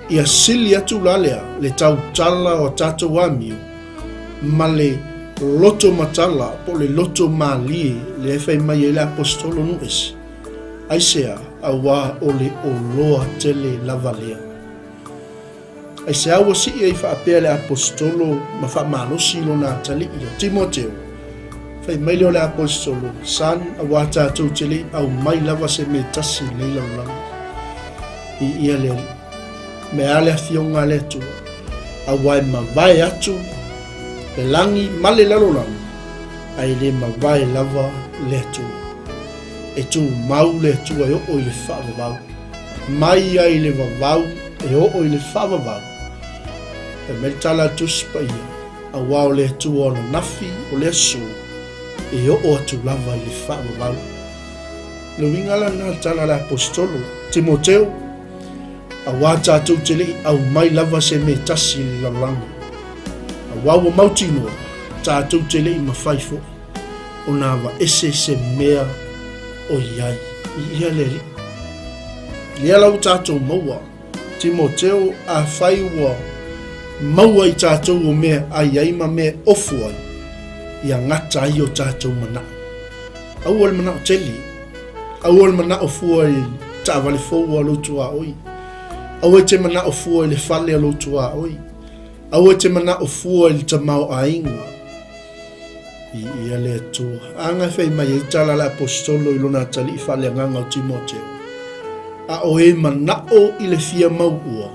Ia sili atu la lea le tautala o a tatou amio ma le loto matala po o le loto malie lea e fai mai ai le Aposetolo Nu'esi. Aisea? Auā o le oloa tele lava lea. Aisea ua sii ai faapea le Aposetolo ma faamalosi lona atalii o Timoteo? Fai mai lea o le Aposetolo, Son, auā tatou te le i aumai lava se mea tasi i lenei lalolagi. Viia le Alii. Mea a le Afioga a le Atua, aua e mavae atu le lagi ma le lalolagi, ae le mavae lava le Atua. E tumau le Atua e oo i le faavavau. Mai ai le vavau e oo i le faavavau. Fai mai le tala a le Tusi Paia, aua o le Atua o ananafi, o le aso, e oo atu lava i le faavavau. Le uiga la lena o le tala a le Aposetolo, Timoteo, auā tatou te le i aumai lava se mea tasi i le lalolagi, auā ua mautinoa, tatou te le i mafai foi ona avaese se mea o i ai. I ia le Alii. Lea la ua tatou maua, Timoteo, afai ua maua i tatou o mea ai ai ma mea ofu ai, ia gata ai o tatou manao. Aua le manao tele. Aua le manao fua i taavale fou a lou tuaoi. Aua e te manao fua i le fale a lou tuaoi. Aua e te manao fua i le tamaoaiga. Viia le Atua. A nga e fai mai ai tala a le Aposetolo i lona atalii faaleagaga o Timoteo, A o e manao i le fia mauua,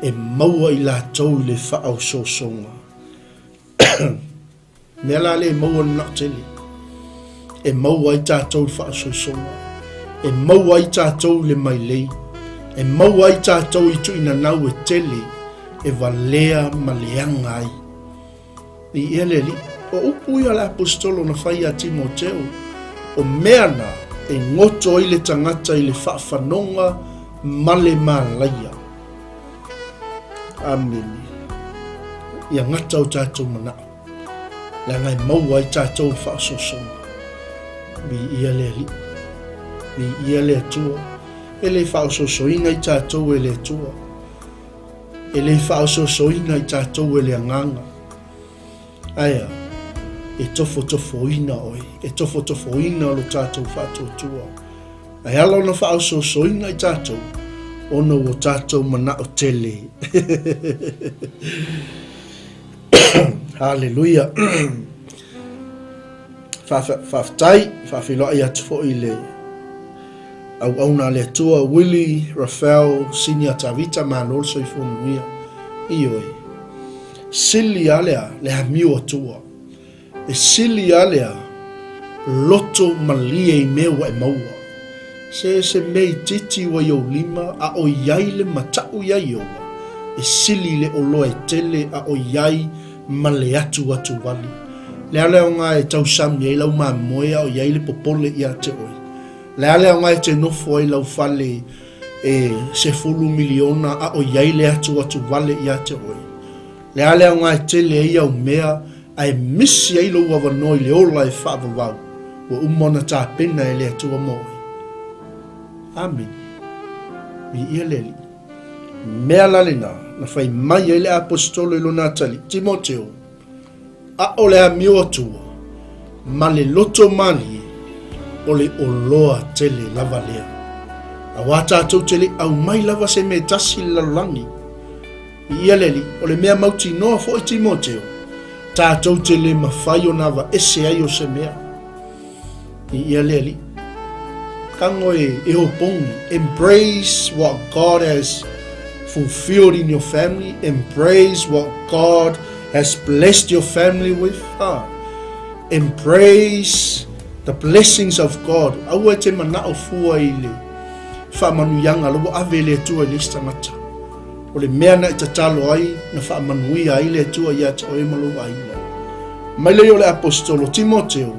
e maua i latou i le faaosoosoga. Mea la lea e maua le manao tele. E maua ai tatou i le faaosoosoga. E maua ai tatou i le mailei. E maua ai tatou i tuuinanau e tele e valea ma leaga ai. Viia le Alii. O upu ia a le Aposetolo na fai ia Timoteo, o mea na e goto ai le tagata i le faafanoga ma le malaia. Amene. Ia gata o tatou manao, leaga e maua ai tatou le faaosoosoga. Viia le Alii. Viia le Atua. E le faaosoosoina i tatou e le Atua. E le faaosoosoina i tatou e le Agaga. Aea, e tofotofoina oe, e tofotofoina lo tatou faatuatua. Ae ala ona faaosoosoina i tatou, ona ua tatou manao tele. Haleluia. Faafetai, faafeiloai atu foi i le Auauna a le Atua, Willie, Raphael, Senior Tavita, malo le soifua manuia. Ioe. Sili lava le a? Le amio Atua. E sili lava le a? Loto malie i mea ua e maua. Se se mea itiiti ua i ou lima a o i ai le mataʻu iā Ieova, e sili i le oloa e tele a o i ai ma le atuatu wale. Le a le aoga e tausami ai lau mamoe a o i ai le popole iā te oe? Le a le aoga e te nofo ai lau fale e 10 miliona a o i ai le atuatu wale iā te oe? Le a le aoga e tele ai au mea ae misi ai lou avanoa i le ola e faavavau ua uma ona tapena e le Atua mo oe? Amene. Viia le Alii. Mea la lena na fai mai ai le Aposetolo i lona atalii, Timoteo, a o le amio Atua ma le loto malie, o le oloa tele lava lea. Auā tātou te le aumai lava se mea tasi i le lalolagi. I ia le Alii, o le mea mautinoa foi Timoteo, tātou te le mawhai ona aveese ai o se mea. I ia le Alii. Kango e, e hopongi. Embrace what God has fulfilled in your family. Embrace what God has blessed your family with. Ah. Embrace the blessings of God. Aua e te manao fua i le whaamanuiaga la ua ave e le Atua i le isi tagata. O le mea na e tatalo ai, na faamanuia ai le Atua ia te oe ma lou aiga. Mai lea o le Aposetolo Timoteo,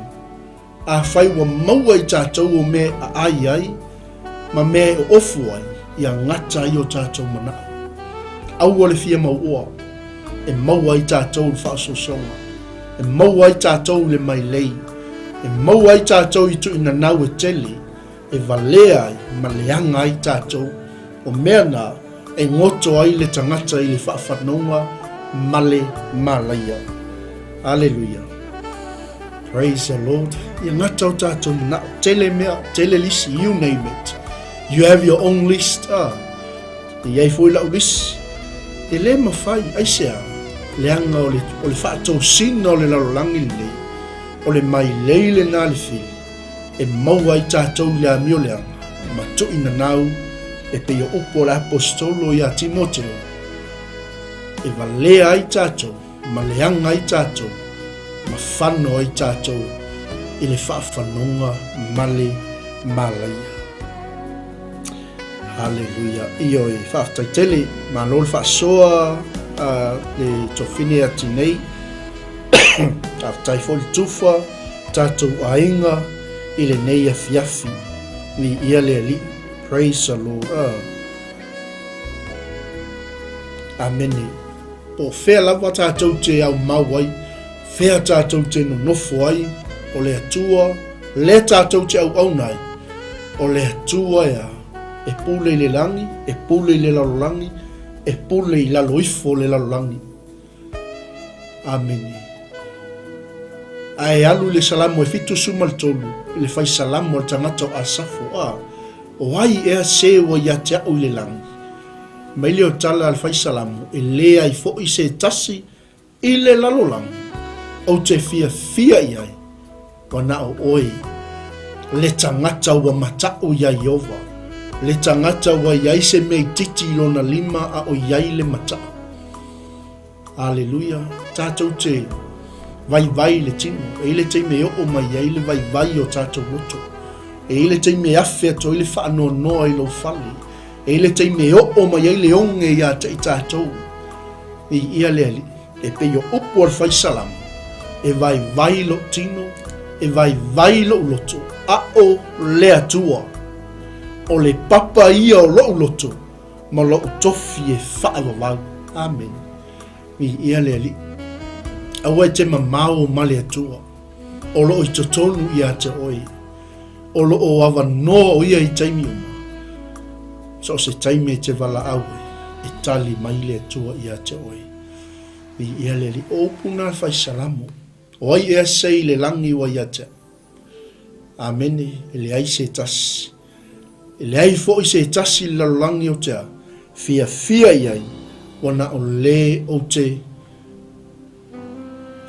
Afai ua maua i tatou o mea e aai ai, ma mea e oofu ai, ia gata ai o tatou manao. Aua le fia mauoa, e maua ai tatou i le faaosoosoga, e maua ai tatou i le mailei, e maua ai tatou i tuuinanau e tele, e valea ai ma leaga ai tatou, o mea na e goto ai le tagata i le faafanoga ma le malaia. Aleluia. Praise the Lord. Ia gata o tatou manao. Tele mea, tele lisi, you name it. You have your own list. Ah. E iai foi lau lisi. E le mafai, aisea, leaga o le, o le faatosina o le lalolagi lenei, o le mailei lena le fili. E maua ai tatou i le amio leaga ma tuuinanau e pei o upu a le Aposetolo iā Timoteo, e valea ai tatou ma leaga ai tatou ma fano ai tatou i le faafanoga ma le malaia. Haleluia. Ioe, faafetai tele. Malo le faasoa le tofine atu nei. Faafetai foi le tufa tatou aiga i lenei afiafi. Viia le Alii. Praise the Lord. Amene. Po o fea lava tatou te aumau ai, fea tatou te nonofo ai, o le Atua lea tatou te auauna ai, o le Atua ea e pule i le lagi, e pule i le lalolagi, e pule i lalo ifo o le lalolagi. Amene. Ae alu i le Salamo e 73, i le fai Salamo a le tagata o Asafo, a, o ai ea se ua ia te a'u i le lagi? Mai lea o tala a le fai Salamo, e leai foi se tasi i le lalolagi ou te fiafia i ai, ua na o oe, le tagata ua mataʻu iā Ieova, le tagata ua i ai se mea itiiti i lona lima a o i ai le mataʻu. Aleluia! Tatou te vaivai i le tino, e i le taimi e oo mai ai le vaivai o tatou loto. E i le taimi e afe atu ai le faanoanoa i lou fale. E i le taimi e oo mai ai le oge iā te i tatou. Viia le Alii, e pei o upu a le fai Salamo, E vaivai lou tino, e vaivai lou loto, a o le Atua. O le papa ia o lou loto, ma lou tofi e faavavau. Amene. Viia le Alii. Aua e te mamao ma le Atua, o loo i totonu ia te oe. O lo o avanoa o ia i taimi uma. So o se taimi e te valaau ai, e tali mai le Atua ia te oe. Viia le Alii. O upu na le fai Salamo. O ai ea se i le lagi ua ia te au. Amene, e leai se tasi. E leai foi se tasi i le lalolagi o te a, fiafia i ai, ua na o le ou te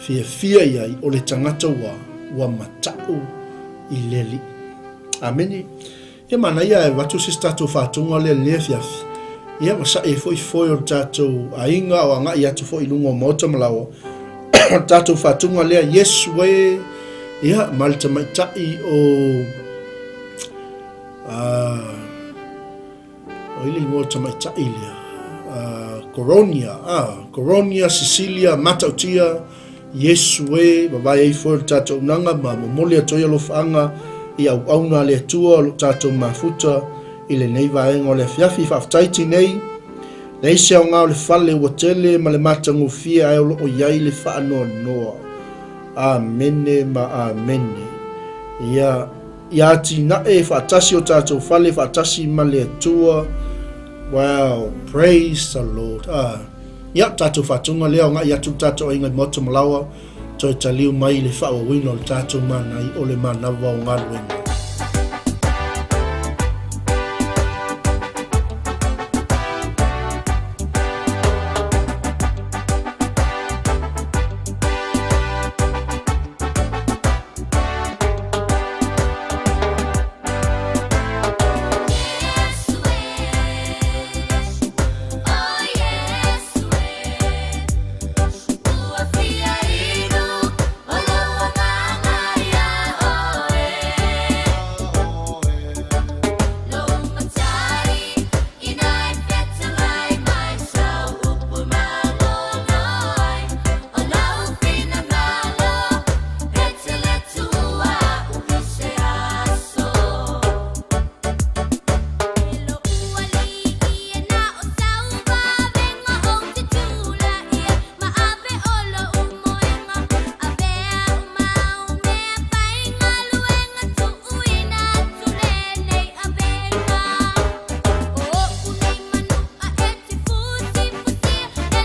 Fiafia i ai o le tagata ua, ua mataʻu i le Alii. Amene. Ia manaia ae avatu se isi tatou faatuga lea i lenei afiafi. Ia ma sa'i ai foi foe o le tatou aiga o agai atu foi i luga o maota ma laoa. O le tatou faatuga lea, Iesu e, ia, ma le tamaitai o, a, o ai le igoa o le tamaitai lea? Coronia, Coronia, Cecilia, Matautia, Iesu e, vavae ai foe o le tatou auaunaga ma momoli atu ai alofaaga i auauna a le Atua o lo tatou mafuta i lenei vaega o le afiafi. Faafetai Tinei, leai se aoga o le fale ua tele ma le matagofie ae o lo o i ai le faanoanoa. Amene ma amene. Ia, ia atinae faatasi o tatou fale faatasi ma le Atua. Wow, praise the Lord. Ah. Ia, tatou faatuga lea, agai atu le tatou aiga i Maota Malaoa, toe taliu mai i le faaauauina o le tatou manai o le manava o galuega.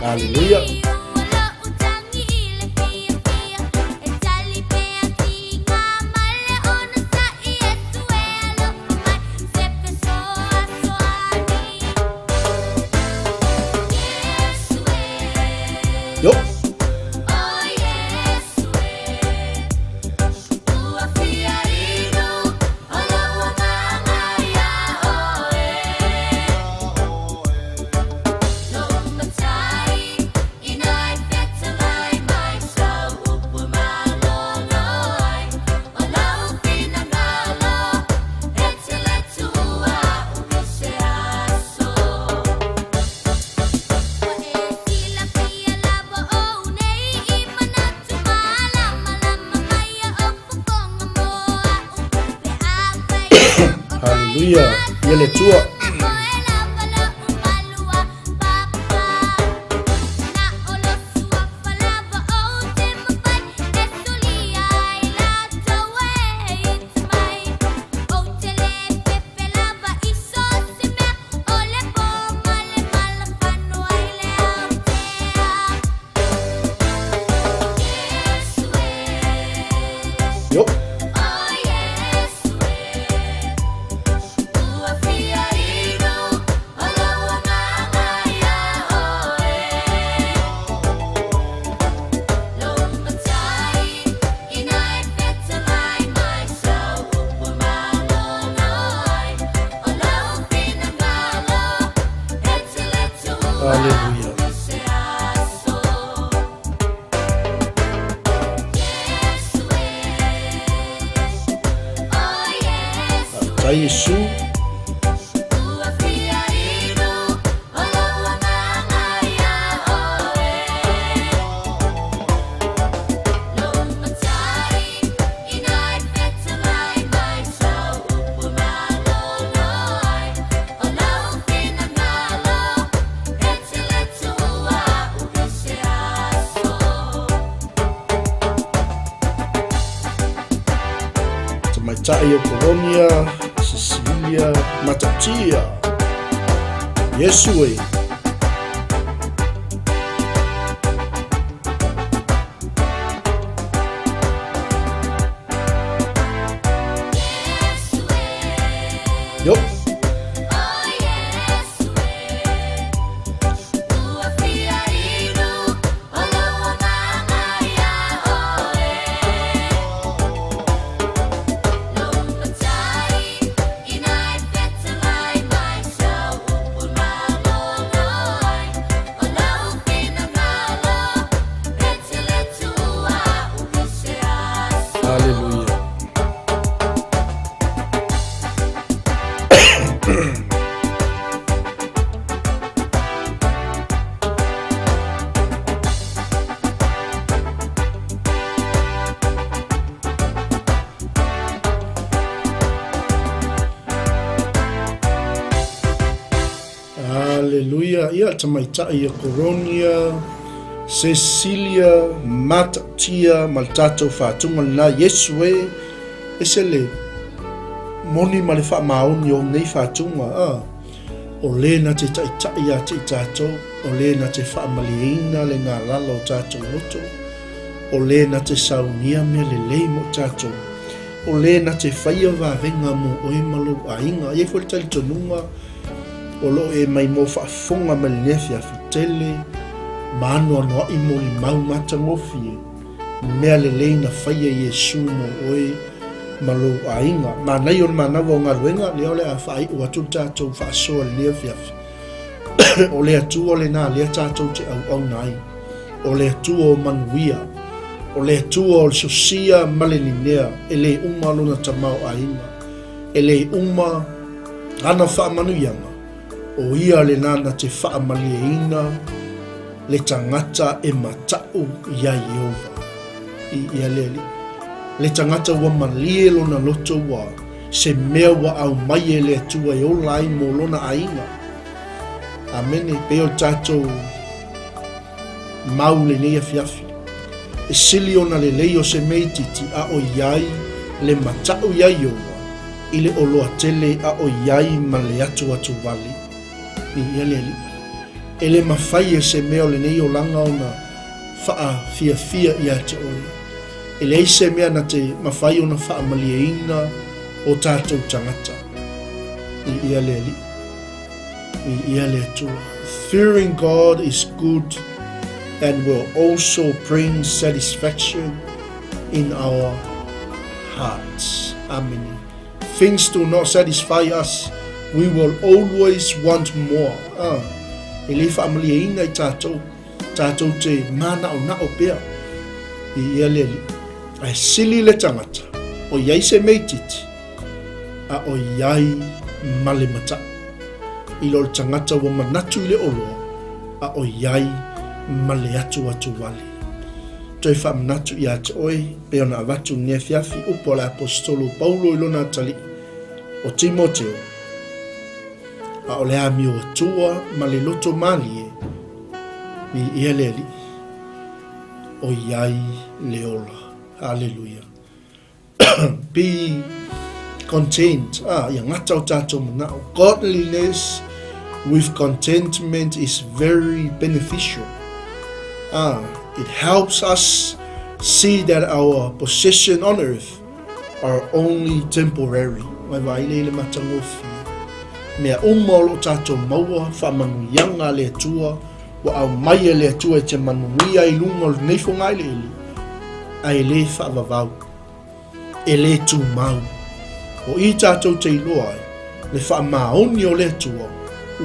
Hallelujah. Yo. Hallelujah. Ia le Atua. Yo. Hallelujah. Faafetai Iesu. Tamaitai o Colonia, Cecilia, Matatia. Iesu e. Yo. Tamaitai ia Koronia, Cecilia, Matautia ma le tatou faatuga lena Iesu e, ese le moni ma le faamaoni o nei faatuga, a, o le na te taitai ia te i tatou, o le na te faamalieina le galala o tatou loto, o le na te saunia mea lelei mo tatou, o le na te faia vavega mo oe ma lou aiga. E i ai foi le talitonuga o lo o e maimoa faafofoga mai lenei afiafi tele ma anoanoai molimau matagofie, mea lelei na faia Iesu mo oe ma lou aiga. Manaia o le manawa o galuega, lea o le a faaiu atu le tatou faasoa i lenei afiafi. O le Atua lena lea tatou te auauna ai. O le Atua o manuia. O le Atua o le sosia ma le ninea, e le uma lona tamaoaiga. E le uma ana faamanuiaga, o ia lena na te faamalieina le tagata e mataʻu iā Ieova. I ia le Alii. Le tagata ua malie lona loto ua se mea ua aumai e le Atua e ola ai mo lona aiga. Amene. Pei o le tatou mau lenei afiafi. E sili ona lelei o se mea itiiti a o i ai le mataʻu iā Ieova i le oloa tele a o i ai ma le atuatu wale. I ia le Alii. E le mafai e se mea o lenei olaga ona faafiafia ia te oe. E leai se mea na te mafai ona faamalieina o tatou tagata. I ia le Alii. I ia le Atua. Fearing God is good and will also bring satisfaction in our hearts. Amene. Things do not satisfy us. We will always want more. Ah, e le faamalieina i tatou. Tatou te mānaʻonaʻo pea i ia le Alii. Ae sili le tagata o i ai se mea itiiti, a o i ai ma le mataʻu. I lo le tagata ua manatu i le oloa, a o i ai ma le atuatu wale. Toe faamanatu ia te oe, pei ona avatu i lenei afiafi, upu a le Aposetolo o Paulo i lona atalii, o Timoteo, a o le amio atua ma le loto malie, Viia le Alii, o i ai le ola. Haleluia. Be content. Ah, ia gata o tatou manao. Godliness with contentment is very beneficial. Ah, it helps us see that our possession on earth are only temporary. Mai vaai le i le matagofie. Mea uma o loo tatou maua, faamanuiaga a le Atua, ua aumai e le Atua e te manuia i luga o lenei fogaeleele, ae le faavavau, e le tumau. O i tatou te iloa ai le faamaoni o le Atua,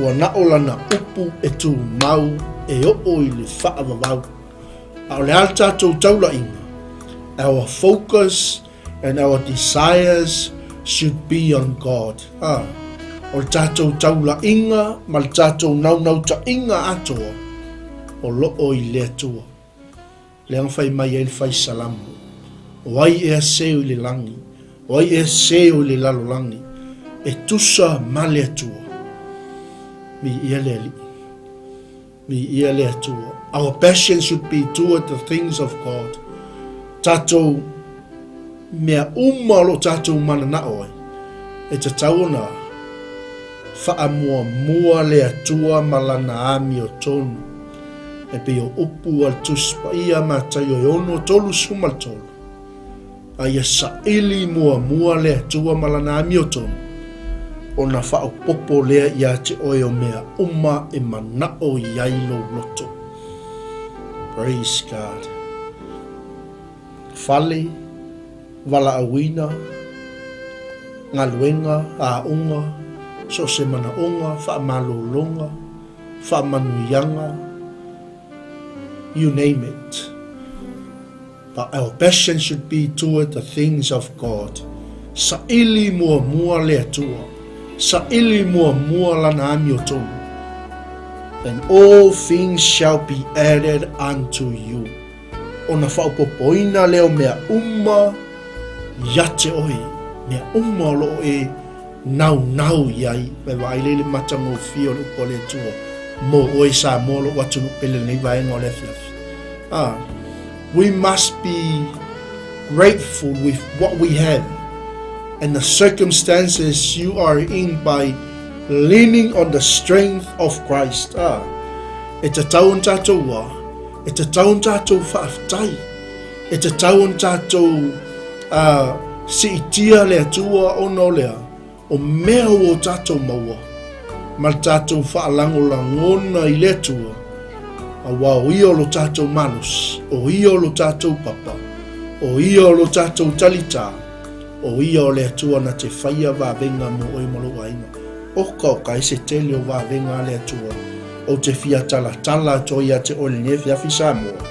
ua na o lana upu e tumau e oo i le faavavau. A o le a le tatou taulaiga? Our focus and our desires should be on God. Ah, o le tatou taulaiga ma le tatou naunautaiga atoa o loo i le Atua. Lea na fai mai ai le fai Salamo, O ai ea seu i le lagi, o ai ea seu i le lalolagi, e tusa ma le Atua. Viia le Alii. Viia le Atua. Our passion should be toward the things of God. Tatou mea uma o lo tatou mananao ai, e tatau ona faamuamua le Atua ma lana amiotonu. E pei o upu a le Tusi Paia Mataio e 6:33. A ia saili muamua le Atua ma lana amiotonu, ona faaopoopo lea iā te oe o mea uma e manaʻo i ai lou loto. Praise God. Fale, valaauina, galuega, aoga, so o se manaoga, faamalologa, faamanuiaga, you name it. But our passion should be toward the things of God. Saili muamua le Atua. Saili muamua lana amiotonu. And all things shall be added unto you. Ona faaopoopoina lea o mea uma ia te oe. Mea uma o loo e naunau i ai. Mai vaai lea i le matagofie o le upu a le Atua. Mo oe Samoa lo'u atunuu pele i lenei vaega o le afiafi. Ah, we must be grateful with what we have and the circumstances you are in by leaning on the strength of Christ. Ah, e tatau ona tātou wā, e tatau ona tātou faafetai, e tatau ona tātou uh, siitia le Atua ona o lea, O mea ua o tatou maua, ma le tatou faalagolagona i le Atua, auā o Ia o lo tatou malosi, o Ia o lo tatou papa, o Ia o lo tatou talitā, o Ia o le Atua na te faia vavega mo oe ma lou aiga. Oka oka e se tele o vavega a le Atua, ou te fia talatala atu ai ia te oe lenei afiafi Samoa.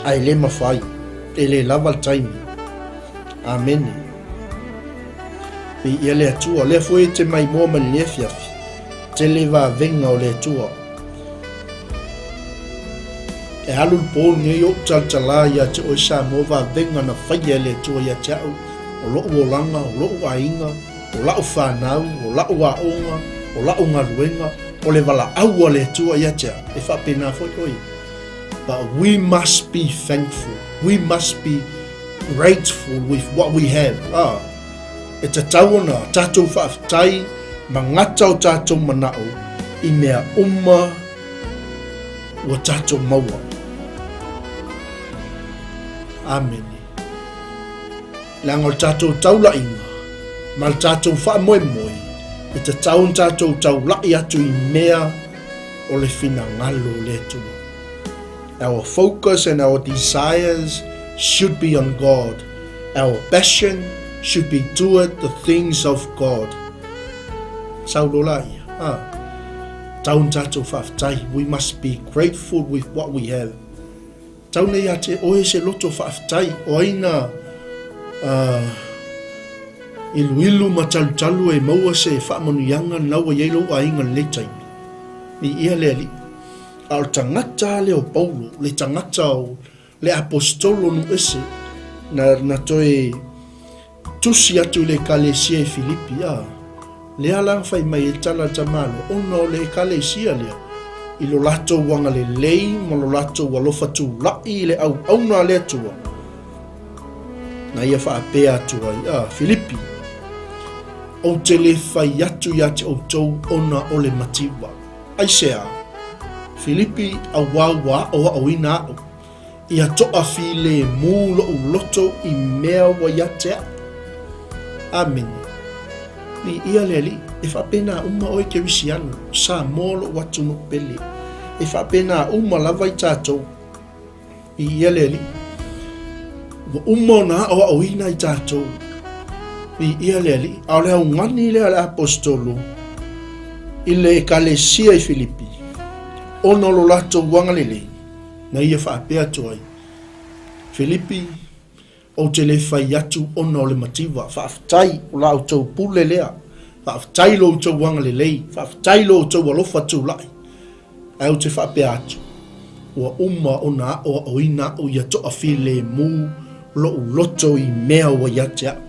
Ae le mafai, e le lava le taimi. Amene. Viia le Atua. Lea foi e te maimoa mai lenei afiafi. Tele vavega o le Atua. E alu le po lenei ou talatala ia te oe Samoa vavega na faia e le Atua ia te au, o lo'u olaga, o lo'u aiga, o la'u fanau, o la'u aoga, o la'u galuega, o le valaau a le Atua ia te au, e faapena foi oe. But we must be thankful. We must be grateful with what we have. Ah, e tatau ona tatou faafetai ma gata o tatou manao i mea uma ua tatou maua. Amene. Leaga o le tatou taulaiga ma le tatou faamoemoe, e tatau ona tatou taulai atu i mea o le finagalo o le Atua. Our focus and our desires should be on God. Our passion should be toward the things of God. Saulo la ia. Ah. Tau na tatou faafetai. We must be grateful with what we have. Tau nei ia te oe se loto faafetai o ai na uh, iluilu ma talutalu e maua se faamanuiaga na ua i ai lou aiga lenei taimi. Viia le Alii. A o le tagata lea o Paulo, le tagata o le aposetolo nuu ese, na, na toe Tusi atu i le Ekalesia i Filipi, ā, lea la na fai mai ai tala a le tamaloa, ona o le Ekalesia lea, i lo latou agalelei ma lo latou alofa tulaʻi i le auauna a le Atua, na ia faapea atu ai, ā, Filipi, ou te le fai atu iā te ʻoutou ona o le mativa. Aisea? Filipi, auā ua aʻoaʻoina aʻu. Ia toafilemu loʻu loto i mea ua ia te aʻu. Amene. Viia le Alii, e faapena uma oe Kerisiano, Samoa loʻu atunuu pele. E faapena uma lava i tatou. Viia le Alii. Ua uma ona aʻoaʻoina i tatou. Viia le Alii. A o le augani lea a le Aposetolo i le Ekalesia i Filipi, ona o lo latou agalelei, Na ia faapea atu ai, Filipi, ou te le fai atu ona o le mativa, faafetai o la outou pule lea, faafetai lo outou agalelei, faafetai lo outou alofa tulai. Ae ou te faapea atu, ua uma ona aʻoaʻoina aʻu ia toafilemu loʻu loto i mea ua ia te aʻu.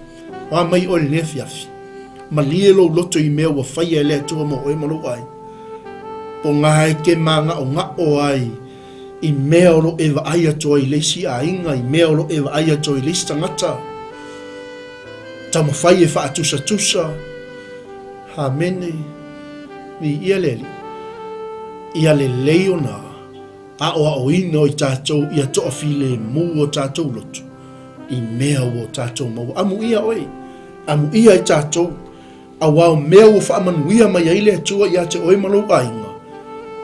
O a mai oe i lenei afiafi? Malie lou loto i mea ua faia e le Atua mo oe ma lou aiga. Po ngā e te māgaʻogaʻo ai i mea o lo e vaai atu ai i le isi aiga, i mea o lo e vaai atu ai i le isi tagata. Taumafai e faatusatusa. Hāmene, viia le Alii. Ia lelei ona aʻoaʻoina o i tatou ia toafilemu o tatou loto i mea ua o tatou maua. Amuia oe, amuia i tatou, auā o mea ua faamanuia mai ai le Atua iā te oe ma lou aiga,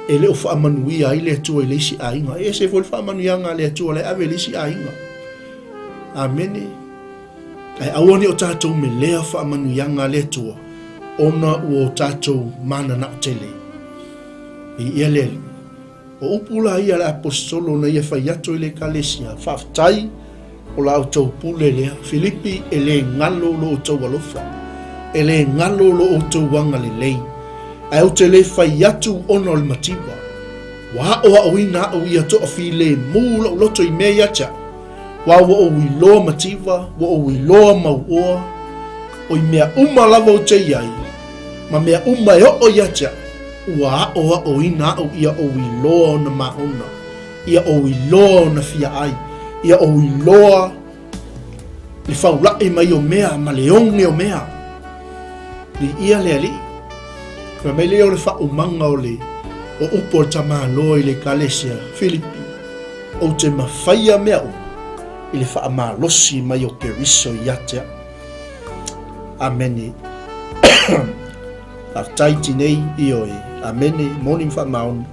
e le o faamanuia ai le Atua i le isi aiga. E ese foi le faamanuiaga a le Atua la e ave i le isi aiga. Amene. Ae aua ne i o tatou melea faamanuiaga a le Atua, ona ua o tatou mananao tele. Viia le Alii. O upu la ia a le Aposetolo na ia fai atu i le Ekalesia, Faafetai, o la outou pule lea. Filipi, e le galo lo outou alofa, e le galo lo outou agalelei, ae ou te le fai atu ona o le mativa. Ua aʻoaʻoina aʻu ia toafilemu loʻu loto i mea ia te aʻu, aua ua ou iloa mativa, ua ou iloa mauoa, o i mea uma lava ou te i ai. ma mea uma e oo ia te au, ua aʻoaʻoina aʻu ia ou iloa ona māʻona, ia ou iloa ona fiaʻai, ia ou iloa le faulaʻi mai o mea ma le oge o mea. Viia le Alii. Fai mai lea o le faaumaga o le o upu o le tamaloa i le Ekalesia Filipi, Ou te mafaia mea uma i le faamalosi mai o Keriso ia te au. Amene. Faafetai tinei, ioe. Amene, moni ma faamaoni.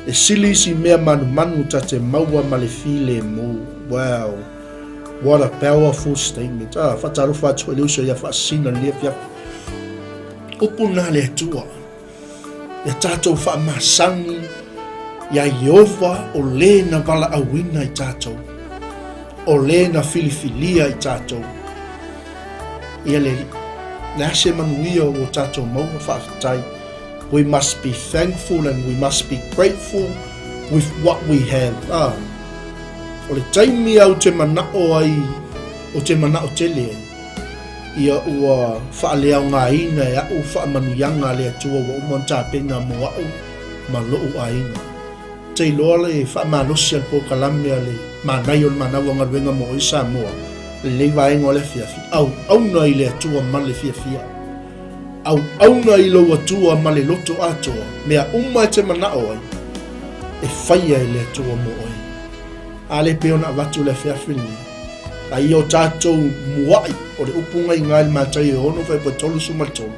E sili isi mea manumanu ta te maua ma le filemu. Wow. What a powerful statement. Ah, faatalofa atu i le uso ia Faasina lenei afiafi. Upu na le Atua. Ia tatou faamasani iā Ieova o lē na valaauina i tatou, o lē na filifilia i tatou. Ia le Alii, le a se manuia ua tatou maua, faafetai. We must be thankful and we must be grateful with what we have. Ah, o le taimi au te manao ai, o te manao tele ai, ia ua faaleaogaina e aʻu faamanuiaga a le Atua ua uma ona tapena mo aʻu ma loʻu aiga. Te iloa le faamalosi a le polokalame a le Manaia o le Manawa o Galuega mo Oe Samoa i lenei vaega o le afiafi, auauna i le Atua ma le fiafia. Auauna i lou Atua ma le loto atoa, mea uma e te manao ai, e faia e le Atua mo oe. A le pei ona avatu le afiafi lenei, a ia o tatou muaʻi, o le upu gaiga i le Mataio e 6 fuaiupu 33,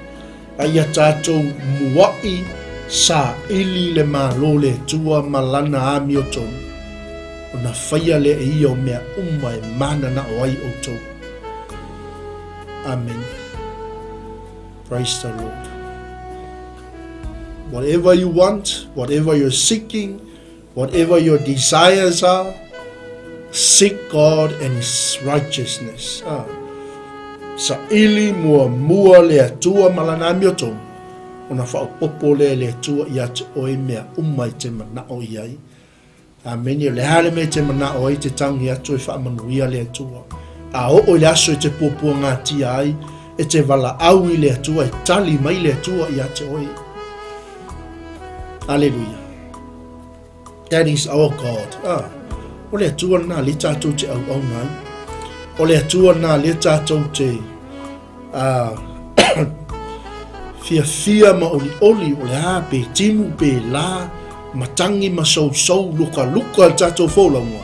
a ia tatou muaʻi saili le Malo o le Atua ma Lana amiotonu, ona faia lea e Ia o mea uma e mananao ai outou. Amene. Praise the Lord. Whatever you want, whatever you're seeking, Whatever your desires are, seek God and His righteousness. Ah. Saili muamua le Atua ma Lana amiotonu, ona faaopoopo lea e le Atua ia te oe mea uma e te manao i ai. Amene. O le a le mea e te manao ai, te tangi atu e faamanuia le Atua. A oo i le aso e te puapuagatia ai, e te valaau i le Atua, e tali mai le Atua ia te oe. Aleluia. That is our God. Ah, o le Atua lena lea tatou te auauna ai. O le Atua lena lea tatou te ah, fiafia ma olioli, o le a pe timu pe la, matangi ma sousou, lukaluka le tatou folauga.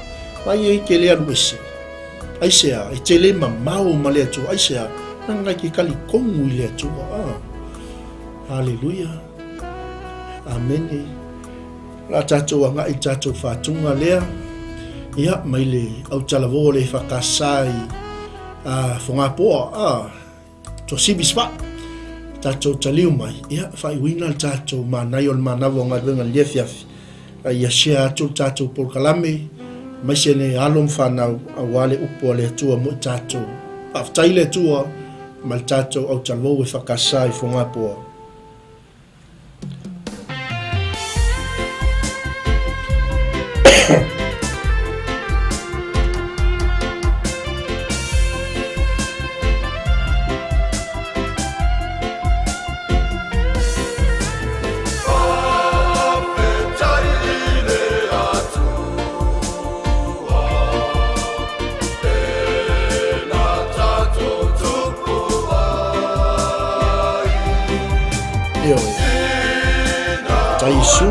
Ai e ke le alu ese. Aisea, e te le mamao ma le Atua. Aisea, leaga e ke talitonu i le Atua. Ah. Haleluia. Amene. O le a tatou agai i tatou faatuga lea. Ia, mai le autalavou o le EFKS i Fogapoa, Tuasivi Spa. Tatou taliu mai, ia, faaiuina le tatou manaia o le manava o galuega i lenei afiafi. A ia share atu le tatou polokalame, aemaise le alo ma fanau aua le upu a le Atua mo i tatou. Faafetai le Atua ma le tatou autalavou EFKS i Fogapoa. Ioe. Tai Isu.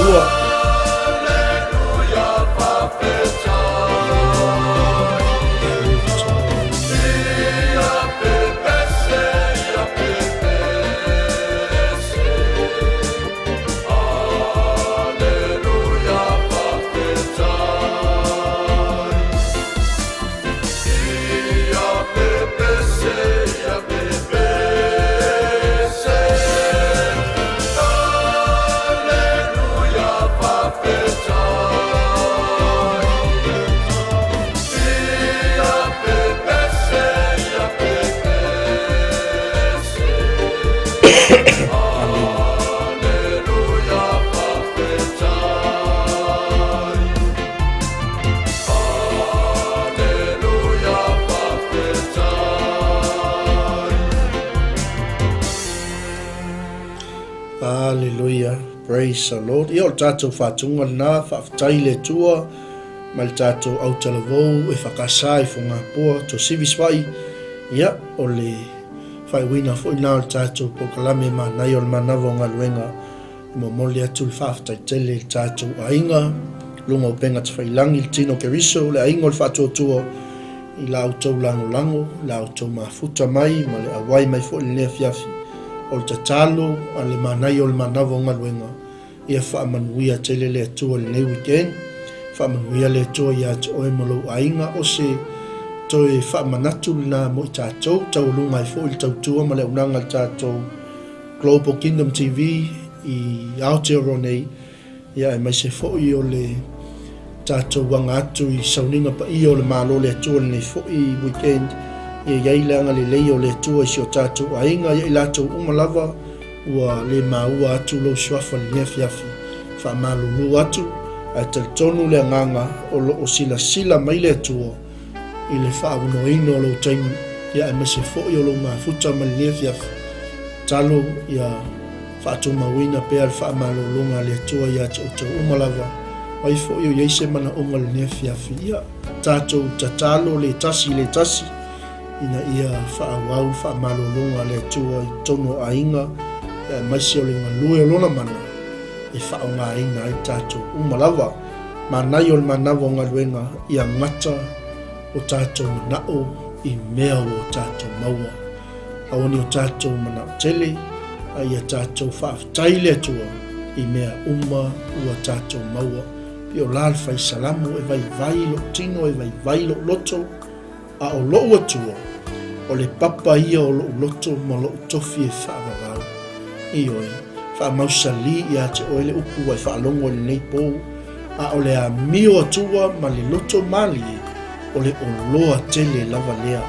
Atua. Hallelujah. Praise the Lord. Ia o le tātou whātunga nā, whaafetai le Atua, ma le tātou autalavou e whakasa i Fogapoa, to sivis wai, ia, o le whaiwina foi nā o le tātou polokalame manaia o le manava o galuega, e momoli atu le faafetai tele i le tatou aiga, luga o upega tafailangi, le tino Keriso, le aiga o le faatuatua i la outou lagolago, i la outou mafuta mai ma le auai mai foi i lenei afiafi. O le tatalo a le manaia o le manava o galuega, ia faamanuia tele le Atua i lenei weekend, faamanuia le Atua ia te oe ma lou aiga, o se toe faamanatu lena mo i tatou, taualuga ai foi le tautua ma le auaunaga a le tatou Global Kingdom TV i Aotearoa nei, ia aemaise foi o le tatou aga atu i sauniga paia o le Malo o le Atua i lenei foi weekend, ia i ai le agalelei o le Atua i si o tatou aiga, ia i latou uma lava ua le maua atu lou suafa i lenei afiafi, faamalulu atu, ae talitonu le agaga o lo o silasila mai le Atua i le faaavanoaina o lou taimi, ia aemaise foi o lou mafuta mai lenei afiafi. Tatalo ia faatumauina pea le faamalologa a le Atua ia te outou uma lava, mai foi o i ai se manaoga i lenei afiafi, ia tatou tatalo le tasi i le tasi, ina ia faaauau le faamalologa a le Atua i totonu o aiga, ia aemaise o le galue o Lona mana e faaaogaina ai tatou uma lava. Manaia o le manava o galuega ia gata o tatou manao i mea ua o tatou maua. Aua ne o tatou manao tele, a ia tatou faafetai i le Atua i mea uma ua tatou maua. Pei o la le fai Salamo, e vaivai lou tino, e vaivai lou loto, A o lou Atua, o le papa ia o lou loto ma lou tofi e faavavau. Ioe, faamausalī ia te oe le upu ua e faalogo i lenei pō, a o le amio Atua ma le loto mālie, o le oloa tele lava lea.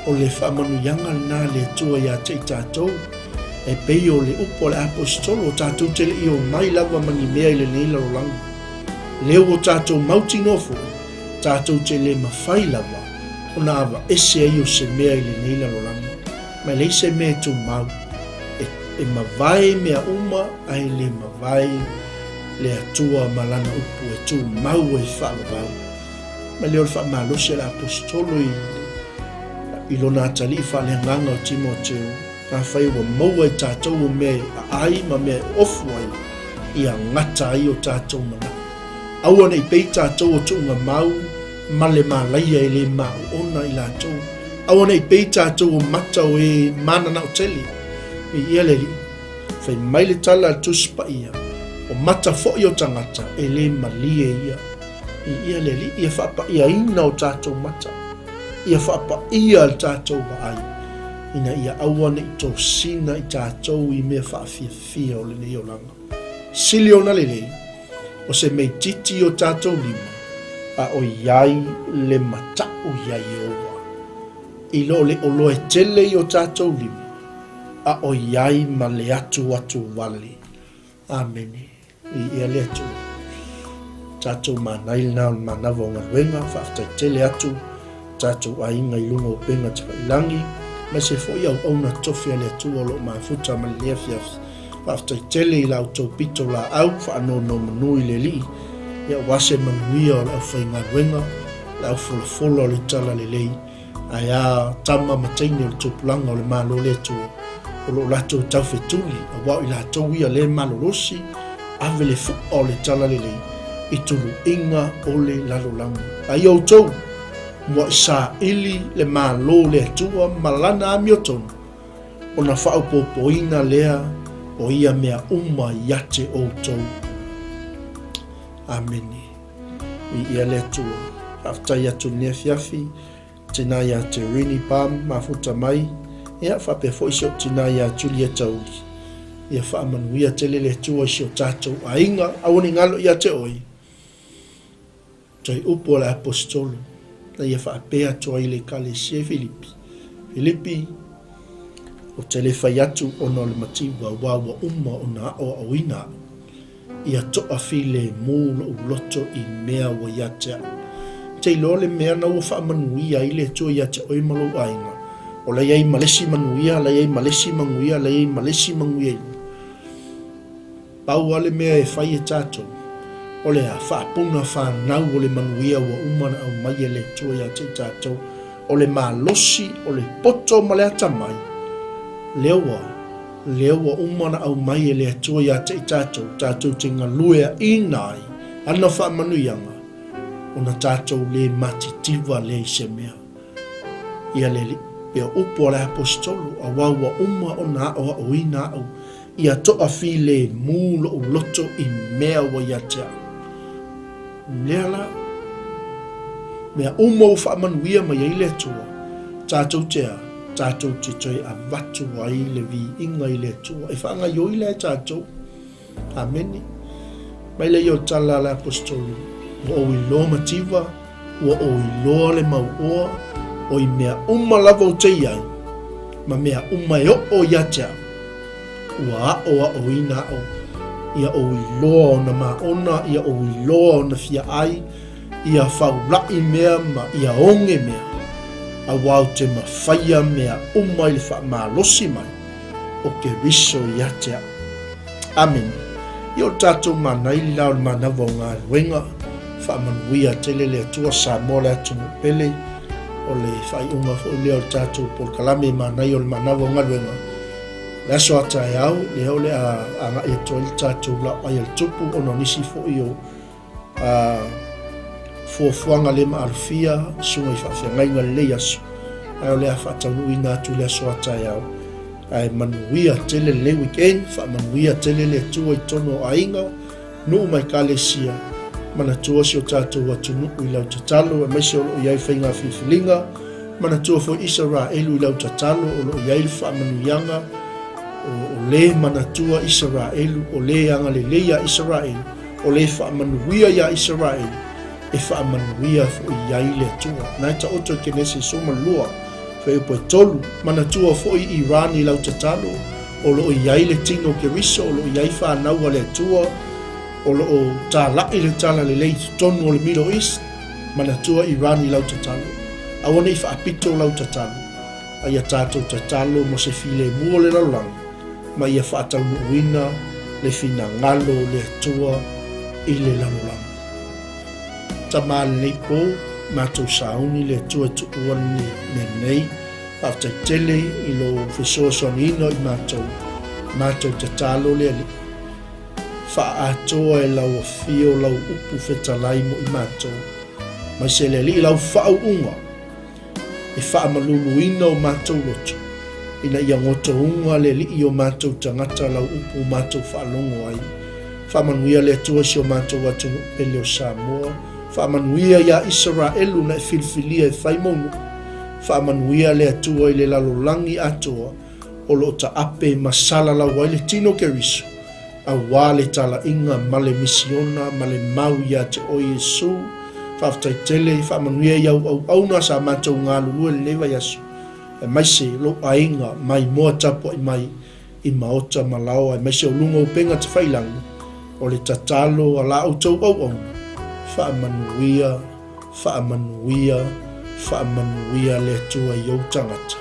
O le faamanuiaga lena a le Atua ia te i tatou, e pei o le upu a le Aposetolo, tatou te le i omai lava ma ni mea i lenei lalolagi. Lea ua tatou mautinoa foi, Tatou te le mafai lava ona avaese ai o se mea i lenei lalolagi, ma e leai se mea e tumau. E, e mavae mea uma ae le mavae le Atua ma Lana upu e tumau ai faavavau. Ma lea o le faamalosi a le Aposetolo i, i lona atalii faaleagaga o Timoteo, afai ua maua e tatou o mea e aai ma mea e ofu ai, ia gata ai o tatou manao. Aua ne i pei tatou o tuuga mau ma le malaia e le maoona i latou. Aua ne i pei tatou o mata o e mananao tele. Viia le Alii. Fai mai le tala a le Tusi Paia, o mata foi o tagata e le malie ia. Viia le Alii, ia faapaiaina o tatou mata. Ia faapaia le tatou vaai, ina ia aua ne i tosina i tatou i mea faafiafia o lenei olaga. Sili ona lelei, o se meititi i o tatou lima, a o i ai le mataʻu iā Ieova. I lo le oloa e tele i o tatou lima, a o i ai ma le atuatu wale. Amene. Viia le Atua. Tatou manai lena o le manava o galuega, faafetai tele atu tatou aiga i luga o upega tafailangi, aemaise foi auauna tofi a le Atua o lo o mafuta ma lenei afiafi. Faafetai tele i la outou pito laau faanonomanu i le Alii, ia aua se manuia o le aufaigaluega, le aufolafola o le talalelei, ae a tama ma teine o le tupulaga o le Malo o le Atua, o lo o latou taufetuli, aua o i latou ia lea e malolosi, Ave le fu'a o le Talalelei i tuluiga o le lalolagi. A ia outou, mua'i saili le Malo o le Atua ma Lana amiotonu, ona faaopoopoina lea o ia mea uma ia te outou. Amene. Viia le Atua. Faafetai atu i lenei afiafi, tina ia te Rini Palm mafuta mai, ia faapea foi si ou tina ia Julieta Uli. Ia faamanuia tele le Atua i si o tatou aiga, aua ne i galo ia te oe. Toe upu a le Aposetolo, na ia faapea atu ai i le Ekalesia i Filipi, Filipi, ou te le fai atu ona o le mativa, aua ua uma ona aoaoina au. Ia toafilemu lou loto i mea ua ia te au. Te iloa le mea na ua faamanuia ai le Atua ia te oe ma lou aiga, o la i ai ma le isi manuia, la i ai ma le isi manuia, la i ai ma le isi manuia i luma. Pau lava le mea e fai e tatou, o le a faapuna fanau o le manuia ua uma ona aumai e le Atua ia te i tatou, o le malosi, o le poto ma le atamai, lea ua, lea ua uma ona aumai e le Atua ia te i tatou, tatou te galueaina ai ana faamanuiaga, ona tatou le matitiva lea i se mea. Ia le pea upu a le Aposetolo, aua ua uma ona aoaoina au Ia toafilemu lou loto i mea ua ia te au. Lea la, mea uma ua faamanuia mai ai le Atua, tatou te a, tatou te toe avatu ai le viiga i le Atua, e faagaioi la e tatou. Amene. Mai lea o tala a le Aposetolo, ua ou iloa mativa, ua ou iloa le mauoa, o i mea uma lava ou te i ai, ma mea uma e oo ia te au, ua aʻoaʻoina au, ia ou iloa ona māʻona, ia ou iloa ona fia ʻai, ia faulaʻi mea ma ia oge mea, aua ou te mafaia mea uma i le faamalosi mai o Keriso ia te au. Amene. Ia o tatou manaili la o le manava o galuega, faamanuia tele le Atua Samoa le atunuu pele, o le faaiuga foi lea o le tatou polokalame manaia o le manava o galuega. Le aso a taeao, lea o le a agai atu ai le tatou laoai a le tupu ona o nisi foi o fuafuaga le maalofia susuga i faafeagaiga lenei aso, ae o le a faataunuuina atu i le aso a taeao. Ae manuia tele lenei weekend, faamanuia tele le Atua i totonu o aiga, nuu ma ekalesia, manatua si o tatou atunuu i lau tatalo, aemaise o lo o i ai faiga filifiliga, manatua foi Isaraelu i lau tatalo, o lo o i ai le faamanuiaga, o le manatua Isaraelu, o le agalelei ia Isaraelu, o le faamanuia iā Isaraelu, e faamanuia foi i ai le Atua. Na e taoto i Kenese 12, fuaiupu e 3, Manatua foi Iran i lau tatalo, o lo o i ai le tino o Keriso, o lo o i ai fanau a le Atua, o lo o talaʻi le talalelei i totonu o le Middle East, manatua Iran i lau tatalo. Aua ne i faapito lau tatalo, a ia tatou tatalo mo se filemu o le lalolagi, ma ia faataunuuina le finagalo o le Atua i le lalolagi. Tama lenei po, matou sauni le Atua e tuua lenei mea nei, faafetai tele i lou fesoasoaniina i matou, matou tatalo le Alii. Faaatoa e lau afio lau upu fetalai mo i matou, maise le Alii lau faauuga. e faamaluluina o matou loto, ina ia gotouga le Alii o matou tagata lau upu matou faalogo ai. Faamanuia le Atua i si o matou atunuu pele o Samoa. Faamanuia iā Isaraelu na e filifilia e fai mou nuu. Faamanuia le Atua i le lalolagi atoa o lo o taape ma salalau ai le tino Keriso. Aua le talaiga ma le misiona ma le mau ia te oe Iesu. Faafetai tele, faamanuia i au auauna sa matou galulue lenei vaiaso, aemaise lou aiga maimoa tapuai mai i maota ma laoa, aemaise o luga o upega tafailagi, o le tatalo a la outou auauna, faamanuia, faamanuia, faamanuia le Atua i ou tagata.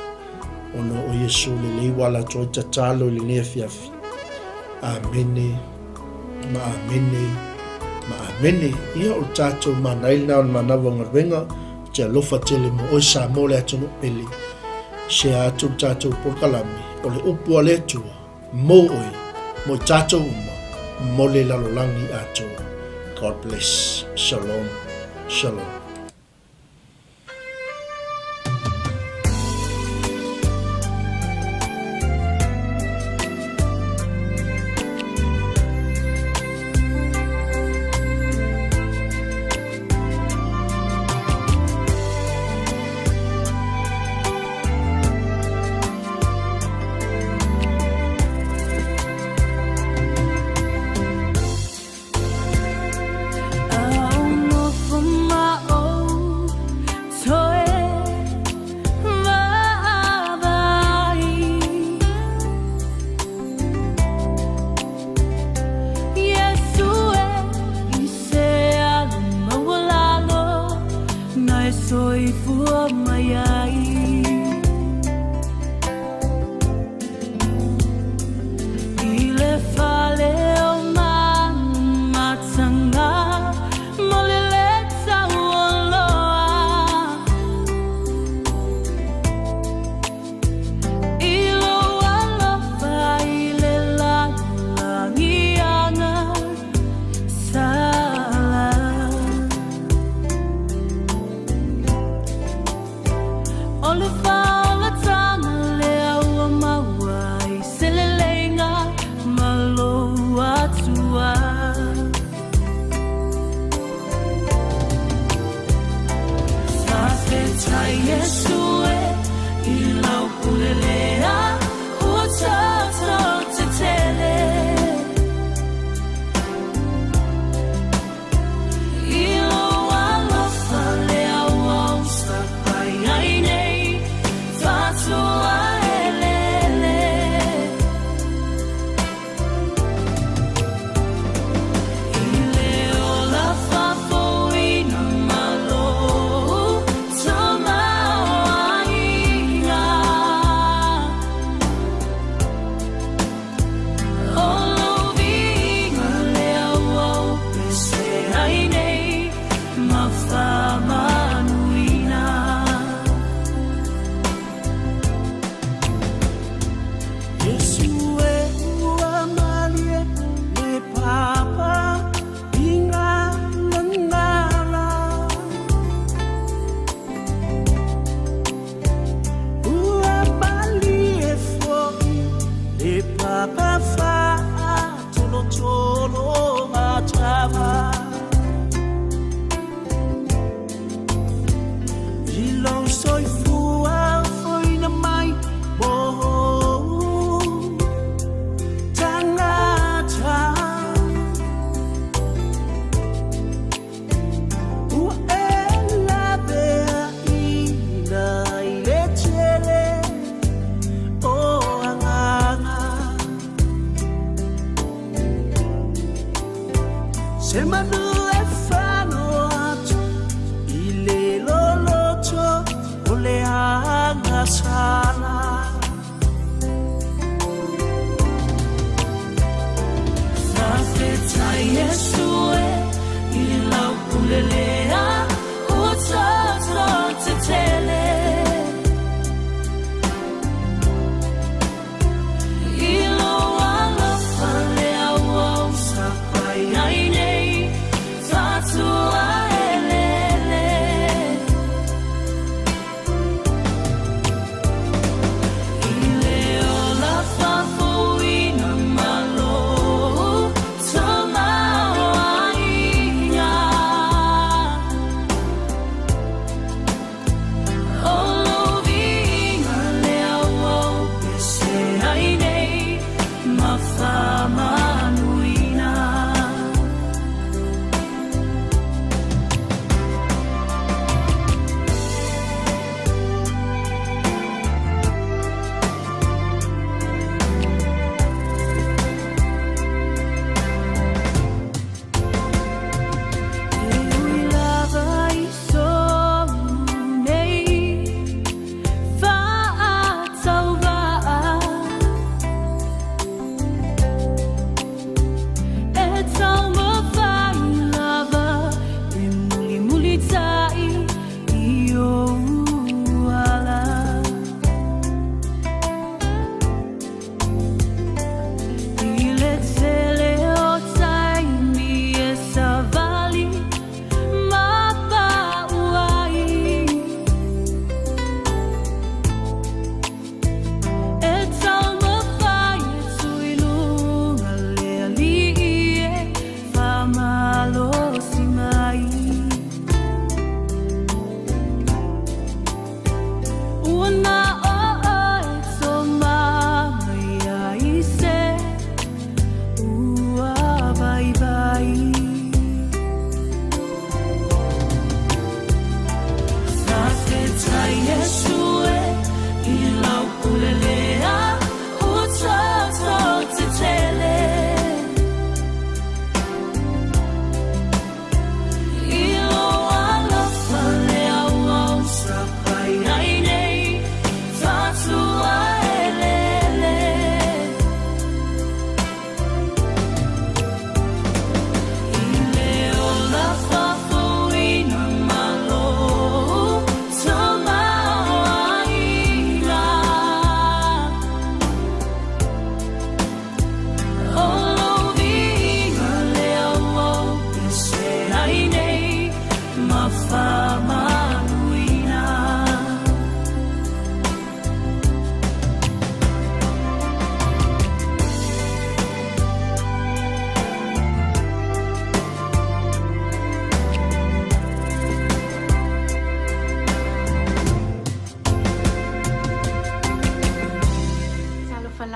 Ona o Iesu lelei ua ala atu ai tatalo i lenei afiafi. Amene ma amene ma amene. Ia o le tatou manaia lena o le manava o galuega, ou te alofa tele mo oe Samoa le atunuu pele. Share atu le tatou polokalame, o le upu a le Atua mo oe, mo i tatou uma. mo le lalolagi atoa. God bless. Shalom. Shalom.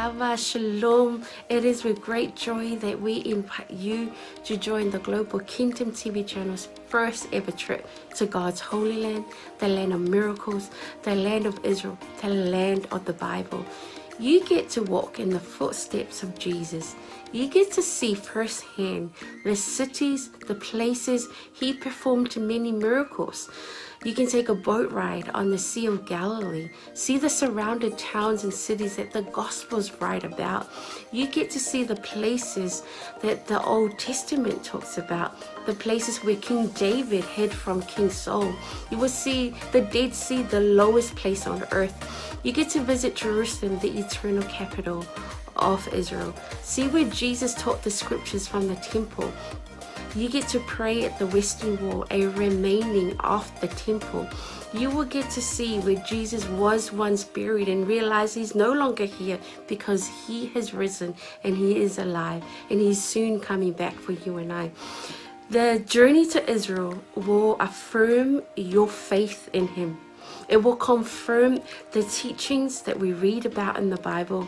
lava, shalom. It is with great joy that we invite you to join the Global Kingdom TV channel's first ever trip to God's Holy Land, the land of miracles, the land of Israel, the land of the Bible. You get to walk in the footsteps of Jesus. You get to see firsthand the cities, the places he performed many miracles. You can take a boat ride on the Sea of Galilee, see the surrounded towns and cities that the Gospels write about. You get to see the places that the Old Testament talks about, the places where King David hid from King Saul. You will see the Dead Sea, the lowest place on earth. You get to visit Jerusalem, the eternal capital of Israel. See where Jesus taught the scriptures from the temple. You get to pray at the Western Wall, a remaining of the temple. You will get to see where Jesus was once buried and realize he's no longer here because he has risen and he is alive and he's soon coming back for you and I. The journey to Israel will affirm your faith in him. It will confirm the teachings that we read about in the Bible.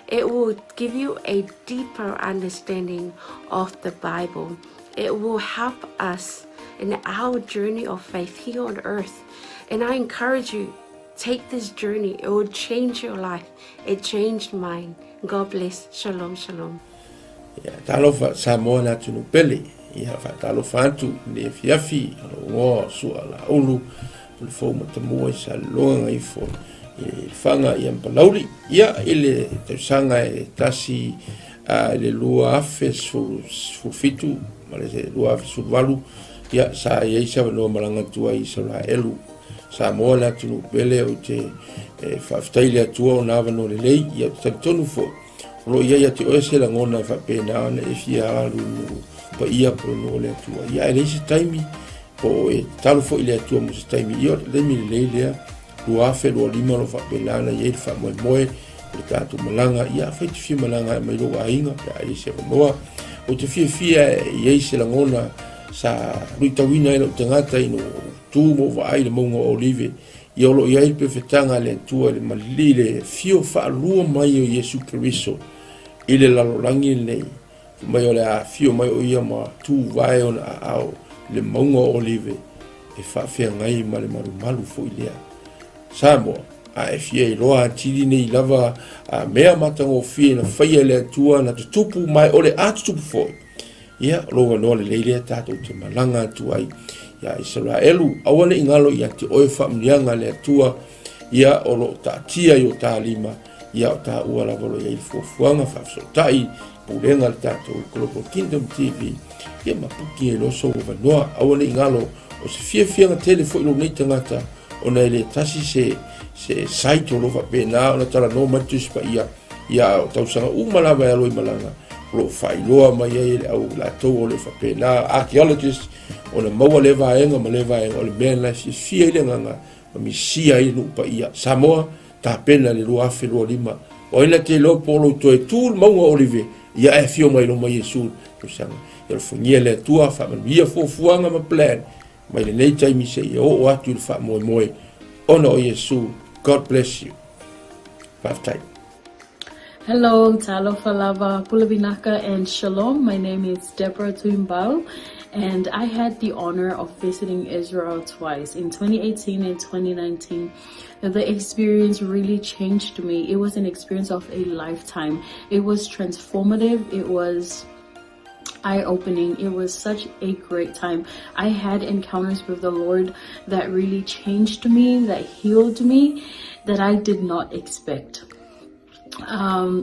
It will give you a deeper understanding of the Bible. It will help us in our journey of faith here on earth. And I encourage you, take this journey. It will change your life. It changed mine. God bless. Shalom, shalom. Ia, talofa Samoa le atunuu pele. Ia, faatalofa atu i le afiafi o lou igoa o Sua Laulu, o le fou matamua i Saleloga gaifo i le Lefaga ia ma Palauli. Ia, i le tausaga e tasi i le 2017 ma le 2018, ia, sa i ai se avanoa malaga atu ai i Isaraelu. Samoa le atunuu pele, ou te faafetai i le Atua ona avanoa lelei, ia, ou te talitonu foi, O lo o i ai ia te oe se lagona e faapena ona e fia alu i nuu paia po o le nuu o le Atua. Ia, ae leai se taimi, po o e tatalo foi i le Atua mo se taimi. Ia, o le taimi lelei lea, 2025 o lo o faapena ona i ai le faamoemoe o le tatou malaga. Ia, afai e te fia malaga e aumai lou aiga pe a i ai se avanoa. Ou te fiafia e i ai se lagona sa luitauina ai lou tagata ina ua ou tu ma ou vaai i le mauga o Olive. Ia o lo o i ai le pefetaga a le Atua i le malili le afio faalua mai o Iesu Keriso i le lalolagi lenei, fai mai o le a afio mai o ia ma tuvae ona aao i le mauga o Olive e faafeagai ma le malumalu foi lea. Samoa, a e fia iloa atili nei lava a mea matagofie na faia e le Atua na tutupu ma e o le a tutupu foi. Ia, o lou avanoa lelei lea tatou te malaga atu ai iā Isaraelu. Aua ne i galo ia te oe faamanuiaga a le Atua, ia o lo o taatia i o ta lima, ia o taua lava o lo o i ai le fuafuaga faafesootai, pulega a le tatou Global Kingdom TV, ia ma puki ai loa sou avanoa. Aua ne i galo, o se fiafiaga tele foi lou nei tagata, ona e le tasi se, se site o lo o faapena ona talanoa mai le Tusi Paia, Ia, o tausaga uma lava e alo i malaga, o lo o faailoa mai ai e le au latou o le faapena, archaeologist, ona maua lea vaega ma lea vaega, o le mea lena e fiafia ai le agaga ma misia ai le nuu paia. Samoa, tapena i le 2025, o ai na te iloa po o lou toe tu le mauga o Olive, ia ae afio mai loma Iesu i le tausaga. Ia alofagia le Atua, faamanuia fuafuaga ma plan, mai lenei taimi seia oo atu i le faamoemoe ona o Iesu. God bless you. Faafetai. Hello, talofa lava, pule vinaka and shalom. My name is Deborah Tuimbau and I had the honor of visiting Israel twice in 2018 and 2019. The experience really changed me. It was an experience of a lifetime. It was transformative. It was eye-opening. It was such a great time. I had encounters with the Lord that really changed me, that healed me, that I did not expect.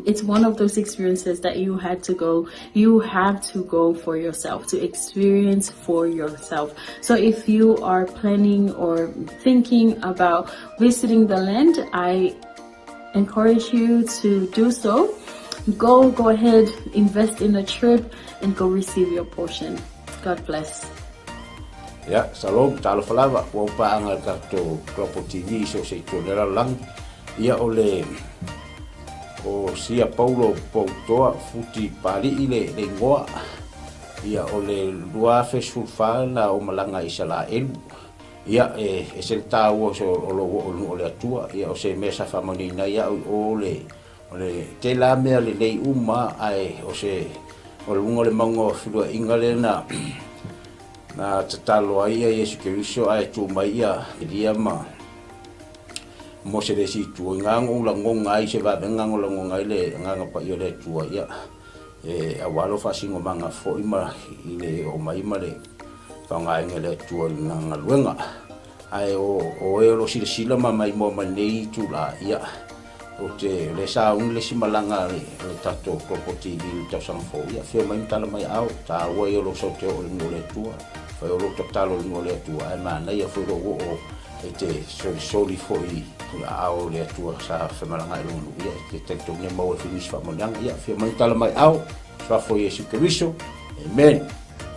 It's one of those experiences that you had to go, you have to go for yourself, to experience for yourself. So if you are planning or thinking about visiting the land, I encourage you to do so. Go, go ahead, invest in a trip and go receive your portion. God bless. Ia, shalom, talofa lava, ua ou paaga i le tatou Global TV i so o se itu o le lalolagi. Ia, o le, o Sia Paulo Poutoa Futi Pali'i le, le igoa. Ia, o le 2014 na ou malaga i Isalaelu. Ia, e ese le taua o, o lou oo i le nuu o le Atua. Ia, o se mea sa faamanuiaina ai au i o le, O le tele lava mea lelei uma ae o se o luga o le mauga o feluaiga lea na na tatalo ai ia Iesu Keriso ae tu mai ia Elia ma Mose le isi itu. I na ou lagona ai se vavega na lagona ai le Agaga Paia o le Atua ia e aua lou faasinomaga foi ma i le oo mai ma le faaaogaina e le Atua i lana galuega. Ae o o e o lo o silasila ma maimoa mai lenei itula, ia, ou te, o lea sa auni le isi malaga a le, a le tatou Global TV i le tausaga fou, ia, afio mai ma tala mai aao, taua ia o lou sau te oo i le nuu o le Atua, fai o lou tatalo i le nuu o le Atua, ae manaia foi lou oo e te solisoli foi i aao o le Atua sa femalagaai i lona nuu, ia, e te talitonu e maua ai foi nisi faamanuiaga, ia, afio mai ma tala mai aao, Suafa o Iesu Keriso. Amen.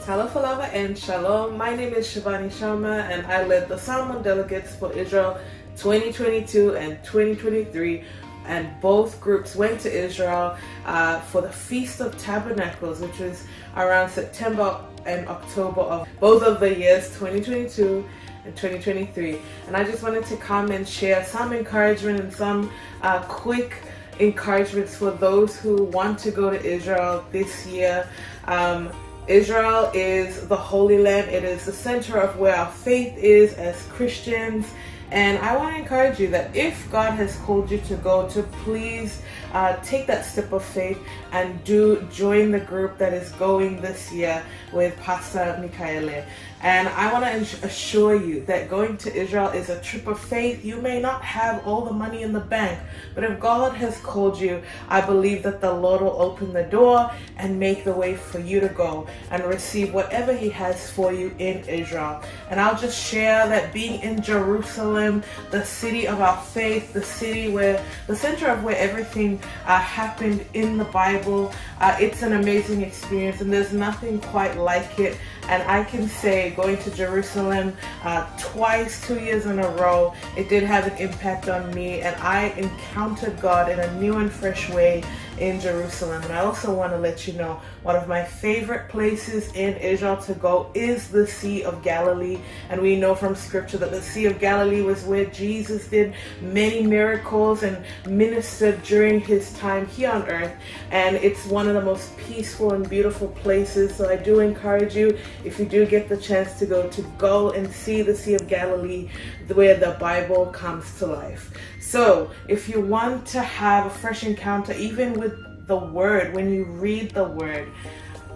Talofa lava and shalom. My name is Shivani Sharma and I led the Samoan delegates for Israel 2022 and 2023 and both groups went to Israel uh, for the Feast of Tabernacles, which was around September and October of both of the years 2022 and 2023. And I just wanted to come and share some encouragement and some uh, quick encouragements for those who want to go to Israel this year. Um, Israel is the Holy Land. It is the center of where our faith is as Christians. And I want to encourage you that if God has called you to go, to please uh, take that step of faith and do join the group that is going this year with Pastor Mikaele. And I want to assure you that going to Israel is a trip of faith. You may not have all the money in the bank, but if God has called you, I believe that the Lord will open the door and make the way for you to go and receive whatever He has for you in Israel. And I'll just share that being in Jerusalem, the city of our faith, the city where the center of where everything uh, happened in the Bible, uh, it's an amazing experience, and there's nothing quite like it. And I can say going to Jerusalem uh, twice, two years in a row, it did have an impact on me, and I encountered God in a new and fresh way in Jerusalem. And I also want to let you know one of my favorite places in Israel to go is the Sea of Galilee. And we know from scripture that the Sea of Galilee was where Jesus did many miracles and ministered during his time here on earth. And it's one of the most peaceful and beautiful places. So I do encourage you, if you do get the chance to go, to go and see the Sea of Galilee where the Bible comes to life. So if you want to have a fresh encounter, even with the Word, when you read the Word,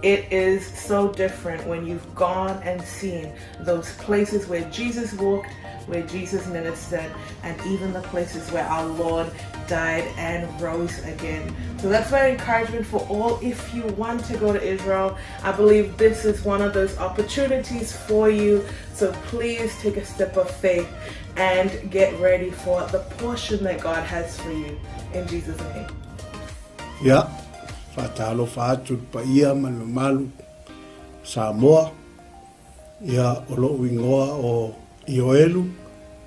it is so different when you've gone and seen those places where Jesus walked, where Jesus ministered, and even the places where our Lord died and rose again. So that's my encouragement for all. If you want to go to Israel, I believe this is one of those opportunities for you. So please take a step of faith and get ready for the portion that God has for you. In Jesus' name. Ia, faatalofa atu i le paia ma le mamalu o Samoa. Ia, o lou igoa o Ioelu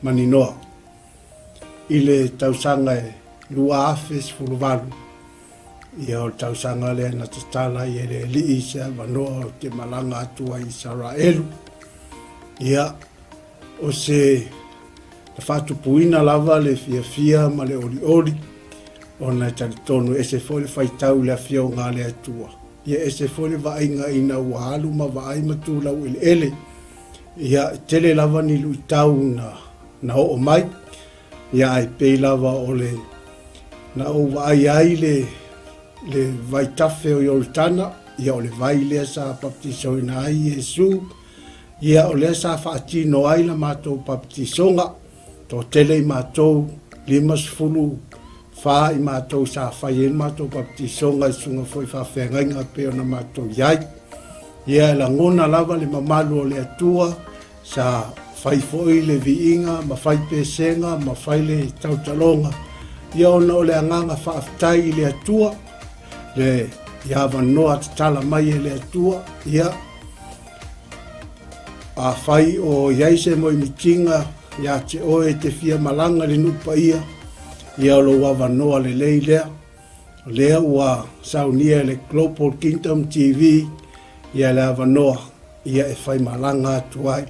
Maninoa. I le tausaga e 2018, ia o le tausaga lea na tatala ai e le Alii se avanoa ou te malaga atu ai i Isaraelu. Ia, O se na faatupuina lava le fiafia ma le olioli, ona e talitonu e ese foi le faitau i le Afioga a le Atua, ia ese foi le vaaiga ina ua alu ma vaai ma tu laueleele. Ia, e tele lava ni luitau na, na oo mai, ia ae pei lava o le na ou vaai ai le, le vaitafe o Ioritana, ia o le vai lea sa baptisoina ai Iesu, Ia, o lea sa faatino ai la matou baptisoga, toatele i matou, 54 i matou sa fai ai le matou baptisoga i susuga foi i faafeagaiga e pei ona matou i ai. Ia, e lagona lava le mamalu o le Atua, sa fai foi le viiga ma fai pesega ma fai le tautaloga, ia ona o le agaga faafetai i le Atua, le i avanoa tatala mai e le Atua, ia, Afai o i ai se moemitiga ia te oe e te fia malaga i le nuu paia, ia o lou avanoa lelei lea. O lea ua saunia e le Global Kingdom TV ia le avanoa ia e fai malaga atu ai.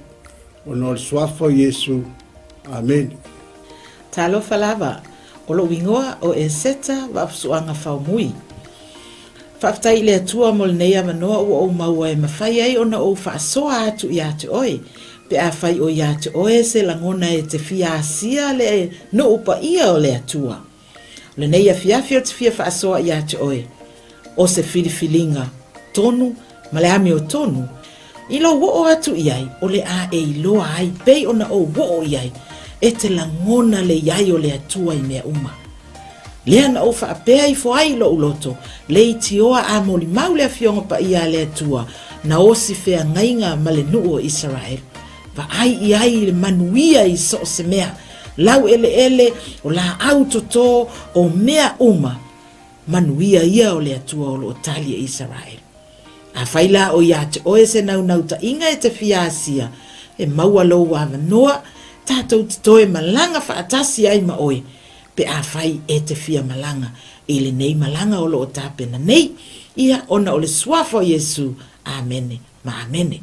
Ona o le Suafa o Iesu. Amene. Talofa lava. O lou igoa o Eseta Vaafusuaga Faumui. Faafetai i le Atua mo lenei avanoa ua ou maua e mafai ai ona ou faasoa atu ia te oe, pe afai o ia te oe se lagona e te fia asia le nuu paia o le Atua. O lenei afiafi ou te fia faasoa ia te oe, o se filifiliga tonu ma le amiotonu, i lou oo atu i ai o le a e iloa ai pei ona ou oo i ai, e te lagona le i ai o le Atua i mea uma. Lea na ou faapea ifo ai i lou loto, leitioa a molimau le Afioga Paia a le Atua, na osi feagaiga ma le nuu o Isaraelu. Vaai i ai i le manuia i so o se mea, laueleele, o laau toto, o mea uma, manuia ia o le Atua o lo o tali e Isaraelu. Afai la o ia te oe se naunautai-ga e te fia asia, e maua lou avanoa, tatou te toe malaga faatasi ai ma oe, pe afai e te fia malaga i lenei malaga o lo o tapena nei, ia, ona o le Suafa o Iesu. Amene ma amene.